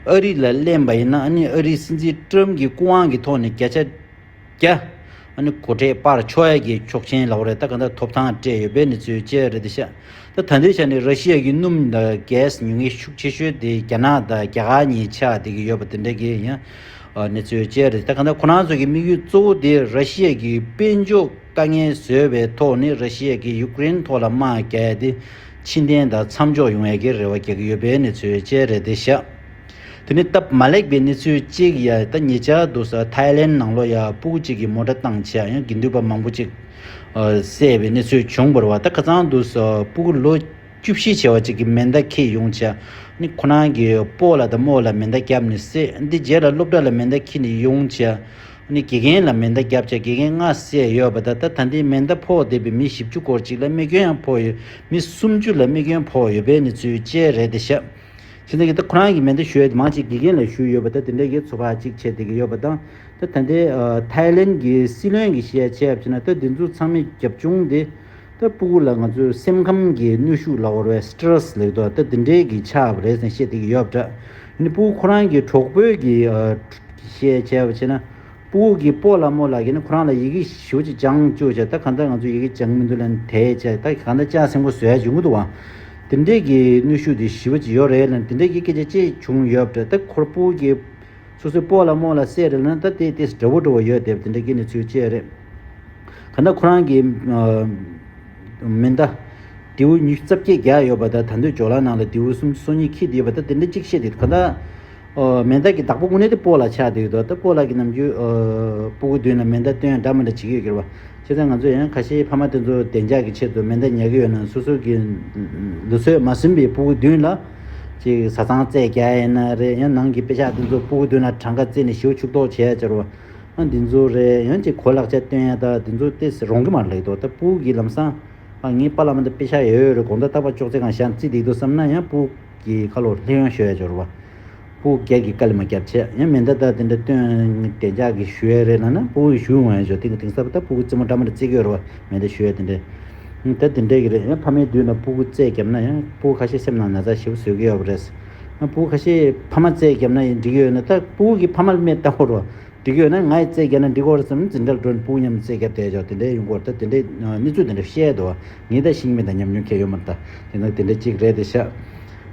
ཨ་རི་ལ་ལེན་པ་ཡིན་ན། ཨ་ནི་ཨ་རིའི་སྲིད་འཛིན་ཏྲམ་གྱི་སྐུ་དབང་གི་ཐོག་ནས་བརྒྱ་ཆ་བརྒྱ་ཨ་ནི་སྒོ་ཁྲལ་སྤར་ཆོག་ཡ་གི་ཆོག་མཆན་ལབ་པ་རེད། ད་ག་འདྲ་ཐོབ་ཐང་སྤྲད་ཡོད་པའི་གནས་ཚུལ་བཅས་རེད་དེ་ཤག་ད་ད་ལྟའི་ཆ་ནས་ར་ཤི་ཡ་གི་སྣུམ་དང་གྷེ་སི་ཉོ་མཁན་ཤུགས་ཆེ་ཤོས་དེ་རྒྱ་ནག་དང་རྒྱ་གར་གཉིས་ཆགས་བསྡད་ཀྱི་ཡོད་པ་དེ་འདྲ་གི་ཡང་གནས་ཚུལ་བཅས་རེད། ད་ག་འདྲ་ཁོ་རང་ཚོ་གི་དམིགས་ཡུལ་གཙོ་བོ་དེ་ར་ཤི་ཡ་གི་དཔལ་འབྱོར་དཀའ་ངལ་བཟོས་པའི་ཐོག་ནས་ར་ཤི་ཡ་གིས་ཡུཀ་རེན་ཐོག་ལ་དམག་རྒྱག་ཡ་དེ་ཕྱིར་འཐེན་དང་མཚམས་འཇོག་ཡོང་ཡ་གི་རེ་བ་རྒྱག་གི་ཡོད་པའི་གནས་ཚུལ་བཅས་རེད་དེ་ཤག་དེ་ནས་སྟབས་མ་ལེགས་པའི་གནས་ཚུལ་གཅིག་ཡ། ད་ཉེ་ཆར་དུ་ས་ཐའི་ལེན་ནང་ལོགས་ཡ་སྤུ་གུ་གཅིག་གིས་མོ་ཊ་བཏང་བྱས་ཡང་དགེ་འདུན་པ་མང་པོ་གཅིག་ཨ་བསད་པའི་གནས་ཚུལ་བྱུང་བ་རེད་བ། ད་ཁ་སང་དུ་ས་སྤུ་གུ་ལོ་བཅུ་བཞི་བྱས་པ་གཅིག་གིས་མེ་མདའ་འཁྱེར་ཡོང་བྱས་ནི་ཁོ་རང་གི་སྤོ་ལགས་དང་རྨོ་ལགས་མེ་མདའ་བརྒྱབ་ནས་བསད། འདི་རྗེས་ལ་སློབ་གྲྭ་ལ་མེ་མདའ་འཁྱེར་ནས་ཡོང་བྱས་ནི་དགེ་རྒན་ལ་མེ་མདའ་བརྒྱབ་བྱས་དགེ་རྒན་ལྔ་བསད་ཡོད་པ། ད་ད་ད་ལྟའི་མེ་མདའ་ཕོག་བསྡད་པའི་མི་བཞི་བཅུ་སྐོར་ཅིག་ལ་རྨས་སྐྱོན་ཡང་ཕོག་ཡོད། མི་སུམ་ཅུ་ལ་རྨས་སྐྱོན་ཕོག་ཡོད་པའི་གནས་ཚུལ་བཅས་རེད་དེ་ཤག་བྱས་ཙང་གི་ད་ཁོ་རང་གི་མེ་མདའ་གཞུ་ཡ་དེ་མང་ཆེ་དགེ་རྒན་ལ་གཞུས་ཡོད་པ། ད་དེ་འདྲ་གི་ཚོ་ཁག་ཅིག་བྱས་བསྡད་ཀྱི་ཡོད་པ་དང་། ད་ད་ལྟའི་ཨ་ཐའི་ལེན་གྱི་སྲིད་བློན་གྱིས་བཤད་བྱས་པ་བྱས་ན། ད་འདི་ཚོ་ཚང་མའི་རྒྱབ་ལྗོངས་དེ་ད་སྤུ་གུ་ལ་ང་ཚོས་སེམས་ཁམས་ཀྱི་གནོན་ཤུགས་ལབ་དགོས་རེད་པས། སི་ཊེ་རེ་སི་ལབ་ཀྱི་འདུག་ད་དེ་འདྲའི་གི་ཆགས་པ་རེད་ཟེར་བཤད་བསྡད་ཀྱི་ཡོད་པ་འདྲ། ཨ་ནི་སྤུ་གུ་ཁོ་རང་གི་གྲོགས་པོའི་གི་ཨ་བཤད་བྱས་པ་བྱས་ན། ཕྲུ་གུ་གི་སྤོ་ལགས་རྨོ་ལགས་ཀྱིས་ནི་ཁོ་རང་ལ་ཡི་གེ་ཞེ་པོ་ཅིག་སྦྱང་བཅུག་བྱས། ད་གང་ལྟར་ང་ཚོ་ཡི་གེ་སྦྱང་མི་འདུག་ལབ་ནས་དེད་བྱས། ད་གང་ལྟར་ལྕགས་སེང་པོ་བཟོ་ཡ་བྱུང་གི་འདུག་བ། དེ་འདྲས་ཀྱི་གནོན་ཤུགས་དེ་ཞེ་པོ་ཅིག་ཡོད་རེད་ལབ་ནས་དེ་འདྲས་ཀྱི་སྐད་ཆ་ཅིག་བྱུང་ཡོད་པ་རེད། ད་ཁོ་ཕྲུ་གུ་གི་སོ་སོའི་སྤོ་ལགས་རྨོ་ལགས་བསད་རེད་ལབ་ན་ད་དེ་དེ་འདྲ་བོ་འདྲ་བོ་ཡོད་དེ། དེ་འདྲས་ཀྱི་གནས་ཚུལ་ཅིག་རེད། གང་ལྟར་ཁོ་རང་གི་ཨ་མེ་མདའ་མདེའུ་ཉི་ཤུ་རྩ་བརྒྱད་བརྒྱབ་ཡོད་པ་དང་། ད་དུང་ཇོ་ལགས་ནང་ལ་མདེའུ་སུམ་ཅུ་སོ་གཉིས་འཁྱེར་བསྡད་ཡོད་པ། ད་དེ་འདྲ་གཅིག་བཤད་དེ། གང་ལྟར་ཨ་མེ་མདའ་གི་བདག་པོ་དངོས་གནས་དེ་སྤོ་ལགས་ཆགས་བསྡད་ཡོད་དོ། ད་སྤོ་ལགས་ཀྱིས་ནམ་རྒྱུན་ཨ་ཕྲུ་གུ་མདུན་ལ་མེ་མདའ་སྟོན་འདྲ་མི་འདྲ་བྱེད་ཀྱི་ཡོད་ཀྱི་རེད་བ། བྱས་ཙང་ང་ཚོ་ཡང་ཁ་ཤས་ཕ་མ་དེ་ཚོ་བདེ་འཇགས་ཀྱི་ཆེད་དུ་མེ་མདའ་ཉར་གྱི་ཡོད་ན། སོ་སོ་གི་ལུས་སྲོག་མ་ཟིན་པའི་ཕྲུ་གུ་མདུན་ལ་ཅིག་བཟའ་ཚང་རྩེད་རྒྱག་ཡིན་ན་རེད། ཡང་ནང་གི་པེ་ཤག་དེ་ཚོ་ཕྲུ་གུ་མདུན་ལ་གྲངས་ཀ་རྩེས་ནས་ཞེ་པོ་ཕྱུག་ཐོག་བྱས་ཡ་ཅིག་རེད་བ། ཨ་འདི་ཚོ་རེད། ཡང་ཅིག་གོ་ལག་ཆ་སྟོན་ཡ་ད་འདི་ཚོ་ཏོག་ཙམ་རུང་གི་མ་རེད་དོ། ད་ཕྲུ་གུ་གི་ལམ་སང་ཨ་ངའི་པཱ་ལགས་མ་ད་པེ་ཤག་ཡོད་རེད། དགོང་དག་རྟག་པར་ཅོག་ཙེ་སྒང་བཞག་རྩེད་བསྡད་འདུག་བསམ་ན་ཡང་ཕྲུ་གུ་གི་ཁ་ལོ་ལྷོད་ཡངས་ཤོར་ཡ་ཅིག་རེད་བ། ཕྲུ་གུ་སྒེར་གྱི་དཀའ་ལས་མ་བརྒྱབ་བྱས། ཡང་མེ་མདའ་ད་དེ་འདྲ་སྟོན་བདེ་འཇགས་ཀྱི་ཞུ་ཡ་རེད་ལབ་ན་ཕྲུ་གུ་ཞུ་འོང་ཡ་ཅིག་དེང་དེང་སང་ད་ཕྲུ་གུ་རྩེད་མོ་འདྲ་མི་འདྲ་རྩེད་ཀྱི་ཡོད་རེད་བ། མེ་མདའ་ཞུ་ཡ་དེ་འདྲ། ད་དེ་འདྲ་གི་རེད། ཡང་ཕ་མའི་མདུན་ལ་ཕྲུ་གུ་རྩེད་བརྒྱབ་ན་ཡང་ཕྲུ་གུ་ཁ་ཤས་སེམས་ནང་ན་ཚ་ཞེ་པོ་བཟོ་གི་ཡོད་པ་རེད། ཡང་ཕྲུ་གུ་ཁ་ཤས་ཕ་མ་རྩེད་བརྒྱབ་ན་ཡང་འགྲིག་གི་ཡོད་ན། ད་ཕྲུ་གུ་གི་ཕ་མ་ལ་རྨས་བཏང་དགོས་རེད་བ། འགྲིག་གི་ཡོད་ན་ང་ཡི་རྩེད་རྒྱག་ན་འགྲིག་གོ་རེད་བསམ་ནས་འཛིན་གྲྭ་ལ་འགྲོ་ནས་ཕྲུ་གུ་མཉམ་དུ་རྩེད་རྒྱག་བསྡད་ཅོག་དེ་འདྲའི་ཡོང་གི་ཡོད་རེད། ད་དེ་འདྲའི་གནས་ཚུལ་དེ་འདྲ་བཤད་འདུག་བ། ངས་ད་ཤེས་ཀྱི་མེད། ད་ཉམས་མྱོང་གང་ཡང་ཡོད་མ་རེད། ད་དེ་ན་དེ་འདྲ་གཅིག་རེད་དེ་ཤག་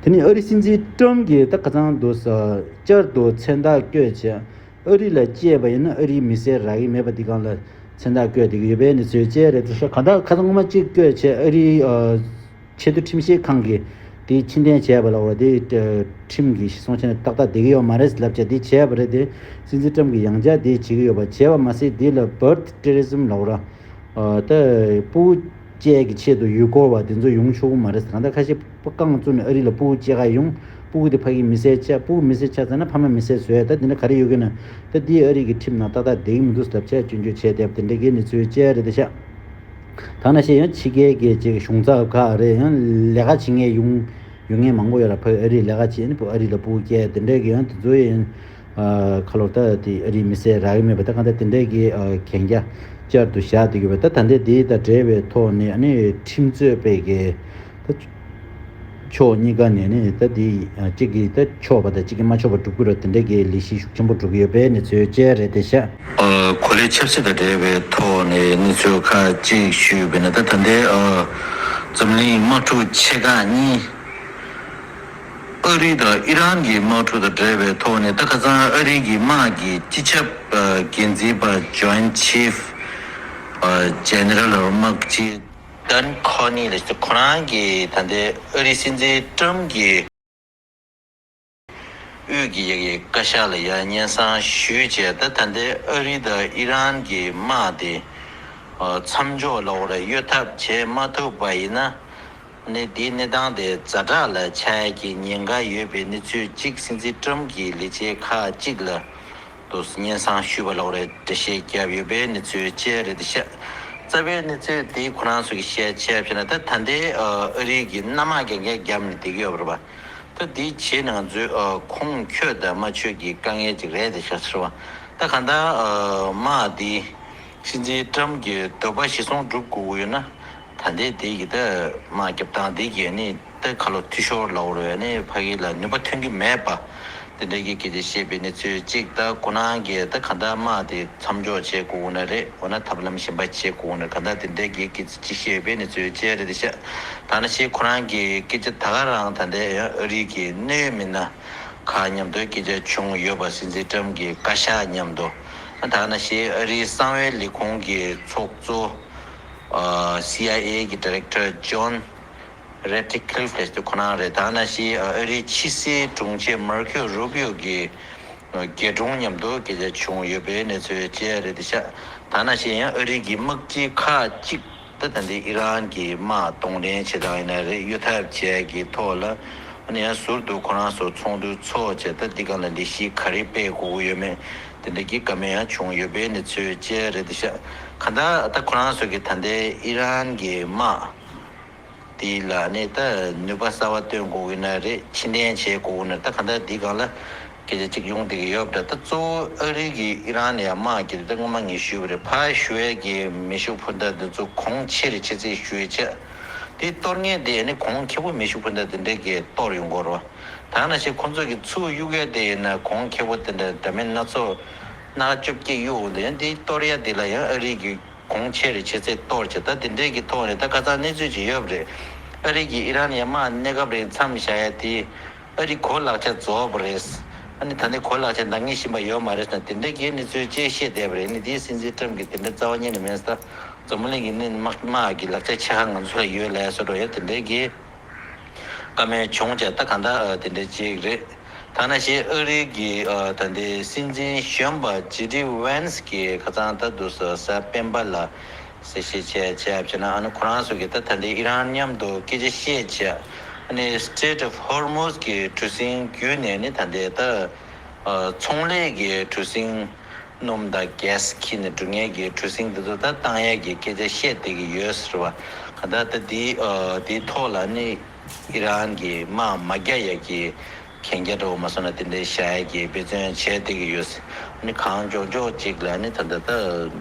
དེ་ནས་ཨ་རིའི་སྲིད་འཛིན་ཏྲམ་གྱིས་ད་ཁ་སང་དུ་ས་བསྐྱར་དུ་མཚན་རྟགས་བཀོད་བྱས། ཨ་རི་ལ་སྐྱེས་པ་ཡིན་ན་ཨ་རིའི་མི་སེར་རག་གི་མེད་པ་འདི་སྒང་ལ་མཚན་རྟགས་བཀོད་བསྡད་ཀྱི་ཡོད་པའི་གནས་ཚུལ་བཅས་རེད་དེ་ཤག་གང་ལྟར་ཁ་སང་སྔོན་མ་གཅིག་བཀོད་བྱས། ཨ་རིའི་ཨ། ཆེས་མཐོ་ཁྲིམས་ཞིབ་ཁང་གིས་དེ་ཕྱིར་འཐེན་བྱས་པ་ལ་འོ་དེ་ཁྲིམས་ཀྱི་གཞི་བཟུང་བྱས་ནས་ཏག་ཏག་བསྡད་ཀྱི་ཡོད་མ་རེད་ལབ་བྱས་དེ་བྱས་པ་རེད་དེ། སྲིད་འཛིན་ཏྲམ་གྱིས་ཡང་བསྐྱར་དེ་བྱེད་ཀྱི་ཡོད་པ་བྱས་པ་མ་ཟད། དེ་ལ་བར་ཐི་ཊེ་རི་ཟམ་ལབ་ར། ད་ཕྲུ་གུ་སྐྱེས་ཀྱི་ཆེད་དུ་ཡུལ་སྐོར་བ་དེ་ཚོ་ཡོང་ཆོག་གི་མ་རེད། གང་ལྟར་ཁ་ཤས་པ་རྐང་བཙུགས་ནས་ཨ་རི་ལ་ཕྲུ་གུ་སྐྱེས་ག་ཡོང་། ཕྲུ་གུ་དེ་ཕ་གིའི་མི་སེར་ཆགས། ཕྲུ་གུ་མི་སེར་ཆགས་ཚར་ན་ཕ་མ་མི་སེར་བཟོས། ད་དེ་འདྲ་ག་རེ་ཡོད་ཀྱི་ན། ད་དེ་ཨ་རི་གི་ཁྲིམས་ནང་ཏག་ཏག་བསྡད་ཀྱི་མི་འདུག་ལབ་བྱས་སྐྱོན་བརྗོད་བྱས་བསྡད་པ་དེ་འདྲ་གི་གནས་ཚུལ་བཅས་རེད་དེ་ཤག་ད་ནང་བཞིན་ཡང་ཕྱི་རྒྱལ་གྱི་ཅིག་གཞུང་ཚབ་ཁག་རེད། ཡང་ལས་ཀ་བྱེད་མཁན་ཡོང་ཡོང་མཁན་མང་པོ་ཡོད་ར། ཕ་ཨ་རིའི་ལས་ཀ་བྱེད་ནི་ཕ་ཨ་རི་ལ་ཕྲུ་གུ་སྐྱེས་དེ་འདྲས་ཀྱི་ཡང་དེ་ཚོ་ཡང་ཁ་ལོ་ད་དེ་ཨ་རིའི་མི་སེར་རག་གི་མེད་པ། ད་གང་ལྟར་དེ་འདྲས་ཀྱི་གན་རྒྱ་བསྐྱར་དུ་བཞག་བསྡད་ཡོད་པ། ད་ད་ལྟའི་དེ་དང་འབྲེལ་བའི་ཐོག་ནས་ཨ་ནི་ཁྲིམས་རྩོད་པའི་གི་ད། ཕྱོགས་གཉིས་ཀ་ནས་ནི་ད་དེ་གཅིག་གིས་ད་ཆོག་པ་དང་གཅིག་གིས་མ་ཆོག་པ་སྒྲུབ་ཀྱི་རེད། དེ་འདྲ་གི་ལས་གཞི་ཤུགས་ཆེན་པོ་སྒྲུབ་ཀྱི་ཡོད་པའི་གནས་ཚུལ་བཅས་རེད་དེ་ཤག་གོ་ལའི་ཆབ་སྲིད་དང་འབྲེལ་བའི་ཐོག་ནས་གནས་ཚུལ་ཁག་ཅིག་ཞུས་པ་ཡིན་ན། ད་ད་ལྟའི་འཛམ་གླིང་དམག་འཁྲུག་ཆེ་ཁག་གཉིས་ཨ་རི་དང་ཨི་རན་གྱི་དམག་འཁྲུག་དང་འབྲེལ་བའི་ཐོག་ནས། ད་ཁ་སང་ཨ་རི་གི་དམག་གི་སྤྱི་ཁྱབ་འགན་འཛིན་པ་Joint Chief General དམག་སྤྱི་Don Corney ལགས་ཁོ་རང་གིས་ད་ལྟའི་ཨ་རིའི་སྲིད་འཛིན་ཏྲམ་གྱི་དབུས་ཀྱི་ཡ་གི་བཀའ་ཤག་ལ་ཡ་སྙན་སེང་ཞུས་བྱས། ད་ད་ལྟའི་ཨ་རི་དང་ཨི་རན་གྱི་དམག་དེ་མཚམས་འཇོག་ལ་འོ་ར་གཡོལ་ཐབས་བྱེད་མ་ཐུབ་པ་ཡིན་ན་ནི་དེའི་གནས་སྟངས་དེ་ཛ་དྲག་ལ་ཆགས་ཡ་གི་ཉེན་ཁ་ཡོད་པའི་གནས་ཚུལ་གཅིག་སྲིད་འཛིན་ཏྲམ་གྱི་ལས་བྱེད་ཁག་ཅིག་ལ་དུ་སྙན་སེང་ཞུས་པ་ལ་འོ་ར་འགྲེལ་བཤད་བརྒྱབ་ཡོད་པའི་གནས་ཚུལ་བཅས་རེད་དེ་ཤག་རྩ་བའི་གནས་ཚུལ་དེ་ཁོ་རང་ཚོ་གིས་བཤད་བྱས་བྱས་ན། ད་ད་ལྟའི་ཨ་རི་གི་གནམ་དམག་གན་རྒྱ་བརྒྱབ་ནས་བསྡད་ཀྱི་ཡོད་པ་རེད་པ། ད་དེའི་རྗེས་ནང་ཚུད་ཨ་ཁོང་ཁྱོད་དང་མ་ཆོད་ཀྱི་དཀའ་ངལ་ཅིག་རེད་དེ་ཤག་ཟེར་བ། ད་གང་ལྟར་ཨ་དམག་འདི་སྲིད་འཛིན་ཏྲམ་གྱི་འདོད་པ་གཞིར་བཟུང་སྒྲུབ་དགོས་ཀྱི་ཡོད་ན། ད་ལྟའི་དེ་གི་ད་དམག་རྒྱབ་སྟངས་འདི་གིས་ནི་ད་ཁ་ལོ་འཐུས་ཤོར་ལ་འོར་བས་ནི་ཕ་གི་ལ་ནུས་པ་ཐོན་གྱི་མེད་པ། དེ་འདྲ་གི་སྐད་ཆ་བཤད་པའི་གནས་ཚུལ་གཅིག་ད་ཁོ་རང་གིས་ད་གང་ལྟར་དམག་དེ་མཚམས་འཇོག་བྱེད་དགོས་ཀྱི་ན་རེད། འོ་ན་ཐབས་ལམ་གཞན་པ་བྱེད་དགོས་ཀྱི་ན། གང་ལྟར་དེ་འདྲ་གི་སྐད་ཆ་གཅིག་བཤད་པའི་གནས་ཚུལ་བཅས་རེད་དེ་ཤག་ད་ནང་བཞིན་ཁོ་རང་གི་སྐད་ཆ་ད་ག་རང་ད་ལྟའི་ཨ་རི་གི་གནད་ཡོད་མི་སྣ་ཁག་མཉམ་དུ་སྐད་ཆ་བྱུང་ཡོད་པ། སྲིད་འཛིན་ཏྲམ་གྱི་བཀའ་ཤག་མཉམ་དུ། ད་ག་ནང་བཞིན་ཨ་རིའི་གསང་བའི་ལས་ཁུངས་ཀྱི་ཚོགས་གཙོ་ཨ་སི་ཨའི་ཨེ་གི་ཌི་རེག་ཊར་ཇོན་རེ་ཌི་ཀི་ལིཕ་ལབ་དེ་ཁོ་རང་རེད། ད་ག་ནང་བཞིན་ཨ་རིའི་ཕྱི་སྲིད་དྲུང་ཆེ་མར་ཁེའོ་རུ་པིའོ་གི་རྒྱལ་དྲུང་མཉམ་དུ་སྐད་ཆ་བྱུང་ཡོད་པའི་གནས་ཚུལ་བཅས་རེད་དེ་ཤག་ད་ག་ནང་བཞིན་ཡང་ཨ་རི་གི་དམག་སྤྱི་ཁག་ཅིག་ད་ད་ལྟའི་ཨི་རན་གྱི་དམག་གདོང་ལེན་བྱེད་སྟངས་ཡིན་ན་རེད། གཡོལ་ཐབས་བྱས་ཀྱི་ཐོག་ལ་ཨ་ནི་ཡང་ཟུར་དུ་ཁོ་རང་ཚོ་ཚོགས་འདུ་ཚོགས་བྱས། ད་འདི་སྒང་ལ་ལས་གཞི་ག་རེ་སྤེལ་དགོས་ཀྱི་ཡོད་མེད་དེ་འདྲ་གི་བཀའ་མོལ་ཡང་བྱུང་ཡོད་པའི་གནས་ཚུལ་བཅས་རེད་དེ་ཤག་གང་ལྟར་ད་ཁོ་རང་ཚོ་གི་ད་ལྟའི་ཨི་རན་གྱི་དམག་དེ་ལ་ནི་ད་ནུས་པ་གསར་པ་བཏོན་དགོས་ཀྱི་ན་རེད། ཕྱིར་འཐེན་བྱེད་དགོས་ཀྱི་ན། ད་གང་ལྟར་འདི་སྒང་ལ་སྐད་ཆ་གཅིག་ཡོང་བསྡད་ཀྱི་ཡོད་པ་འདྲ། ད་གཙོ་བོ་ཨ་རི་གིས་ཨི་རན་ལ་ཡང་དམག་རྒྱག་དུས་ད་སྔོན་མ་ངས་ཞུས་པ་རེད། ཕར་ཞུ་ཡས་ཀྱི་མེ་ཤུགས་འཕུར་མདའ་འདི་ཚོ་གོང་ཆེ་རུ་ཆེ་ཚད་ཞུ་ཡས་བྱས། དེ་གཏོར་མཁན་དེ་ནི་གོང་ཁེ་པོ་མེ་ཤུགས་འཕུར་མདའ་དེ་འདྲས་ཀྱིས་གཏོར་ཡོང་གི་རེད་བ། ད་ནང་བཞིན་ཁོང་ཚོ་གི་ཚུར་གཡུག་ཡས་དེ་ཡིན་ན་གོང་ཁེ་པོ་དེ་འདྲ་འདྲ་མིན་སྣ་ཚོགས་ སྣ་ཁ་བཅོ་བརྒྱད་གཡུག་འོང་དུས་ཡང་དེ་གཏོར་ཡ་དེ་ལ་ཡང་ཨ་རི་གི་གོང་ཆེ་རེ་བྱེད་ཚད་གཏོར་བྱེད། ད་དེ་འདྲས་ཀྱི་ཐོག་ནས་ད་ཁ་སང་གནས་ཚུལ་ཅིག་ཡོད་པ་རེད། ཨ་རི་གིས་ཨི་རན་ཡར་མར་གནས་སྐབས་རིང་མཚམས་བཞག་ཡ་དེ་ཨ་རི་གོ་ལག་ཆ་རྫོགས་པ་རེད། ཨ་ནི་ད་ནི་གོ་ལག་ཆ་འདང་ངེས་བཞིན་པ་ཡོད་མ་རེད་ཟེར་ན་དེ་འདྲས་ཀྱི་གནས་ཚུལ་བཅས་བཤད་བསྡད་པ་རེད། ནི་དེའི་སྲིད་འཛིན་ཊམ་གྱིས་དེ་འདྲ་རྩ་བ་ཉིད་ནས་མེད་ས། འཛམ་བུ་གླིང་གི་གནས་དམག་དམག་གི་ལག་ཆ་ཆེ་ཁག་ང་ཚོ་ལ་ཡོད་ལབ་སོ་འགྲོ་ཡ་དེ་འདྲས་ཀྱི་བཀའ་མོལ་བྱུང་བྱས་ད་གང་ལྟར་དེ་འདྲ་ཅིག་རེད། ཐ་ན་ཞེས་ཨ་རི་གི་ད་ལྟའི་སྲིད་འཛིན་གཞོན་པ་ཇེ་ཌི་ཝན་སི་གིས་ཁ་སང་ད་དུ་གཟའ་སྤེན་པ་ལ་གསལ་བཤད་བྱས་བྱས་བྱས་ན་ཨ་ནི་ཁོ་རང་ཚོ་གིས་ད་ད་ལྟའི་ཨི་རན་མཉམ་དུ་སྐད་ཆ་བཤད་བྱས་ཨ་ནི་Strait of Hormuz གི་གྲུ་གཟིངས་བརྒྱུད་ནས་ནི་ད་ལྟའི་ད་ཚོང་ལས་ཀྱི་གྲུ་གཟིངས། སྣུམ་དང་གྷེ་སི་འཁྱེར་ནས་འགྲོ་མཁན་གྱི་གྲུ་གཟིངས་འདི་ཚོ་ད་བཏང་ཡས་ཀྱི་སྐད་ཆ་བཤད་བསྡད་ཀྱི་ཡོད་ཟེར་བ། གང་ལྟར་ད་འདི་འདིའི་ཐོག་ལ་ནི་ཨི་རན་གྱི་དམག་མ་རྒྱག་ཡས་ཀྱི་གན་རྒྱ་འདྲ་བོ་མ་སོང་ན་དེ་འདྲའི་བཞག་ཡས་ཀྱི་འབད་བརྩོན་བྱས་བསྡད་ཀྱི་ཡོད། ནི་གང་མགྱོགས་མགྱོགས་ཅིག་ལ་ནི་ད་ལྟ་ད་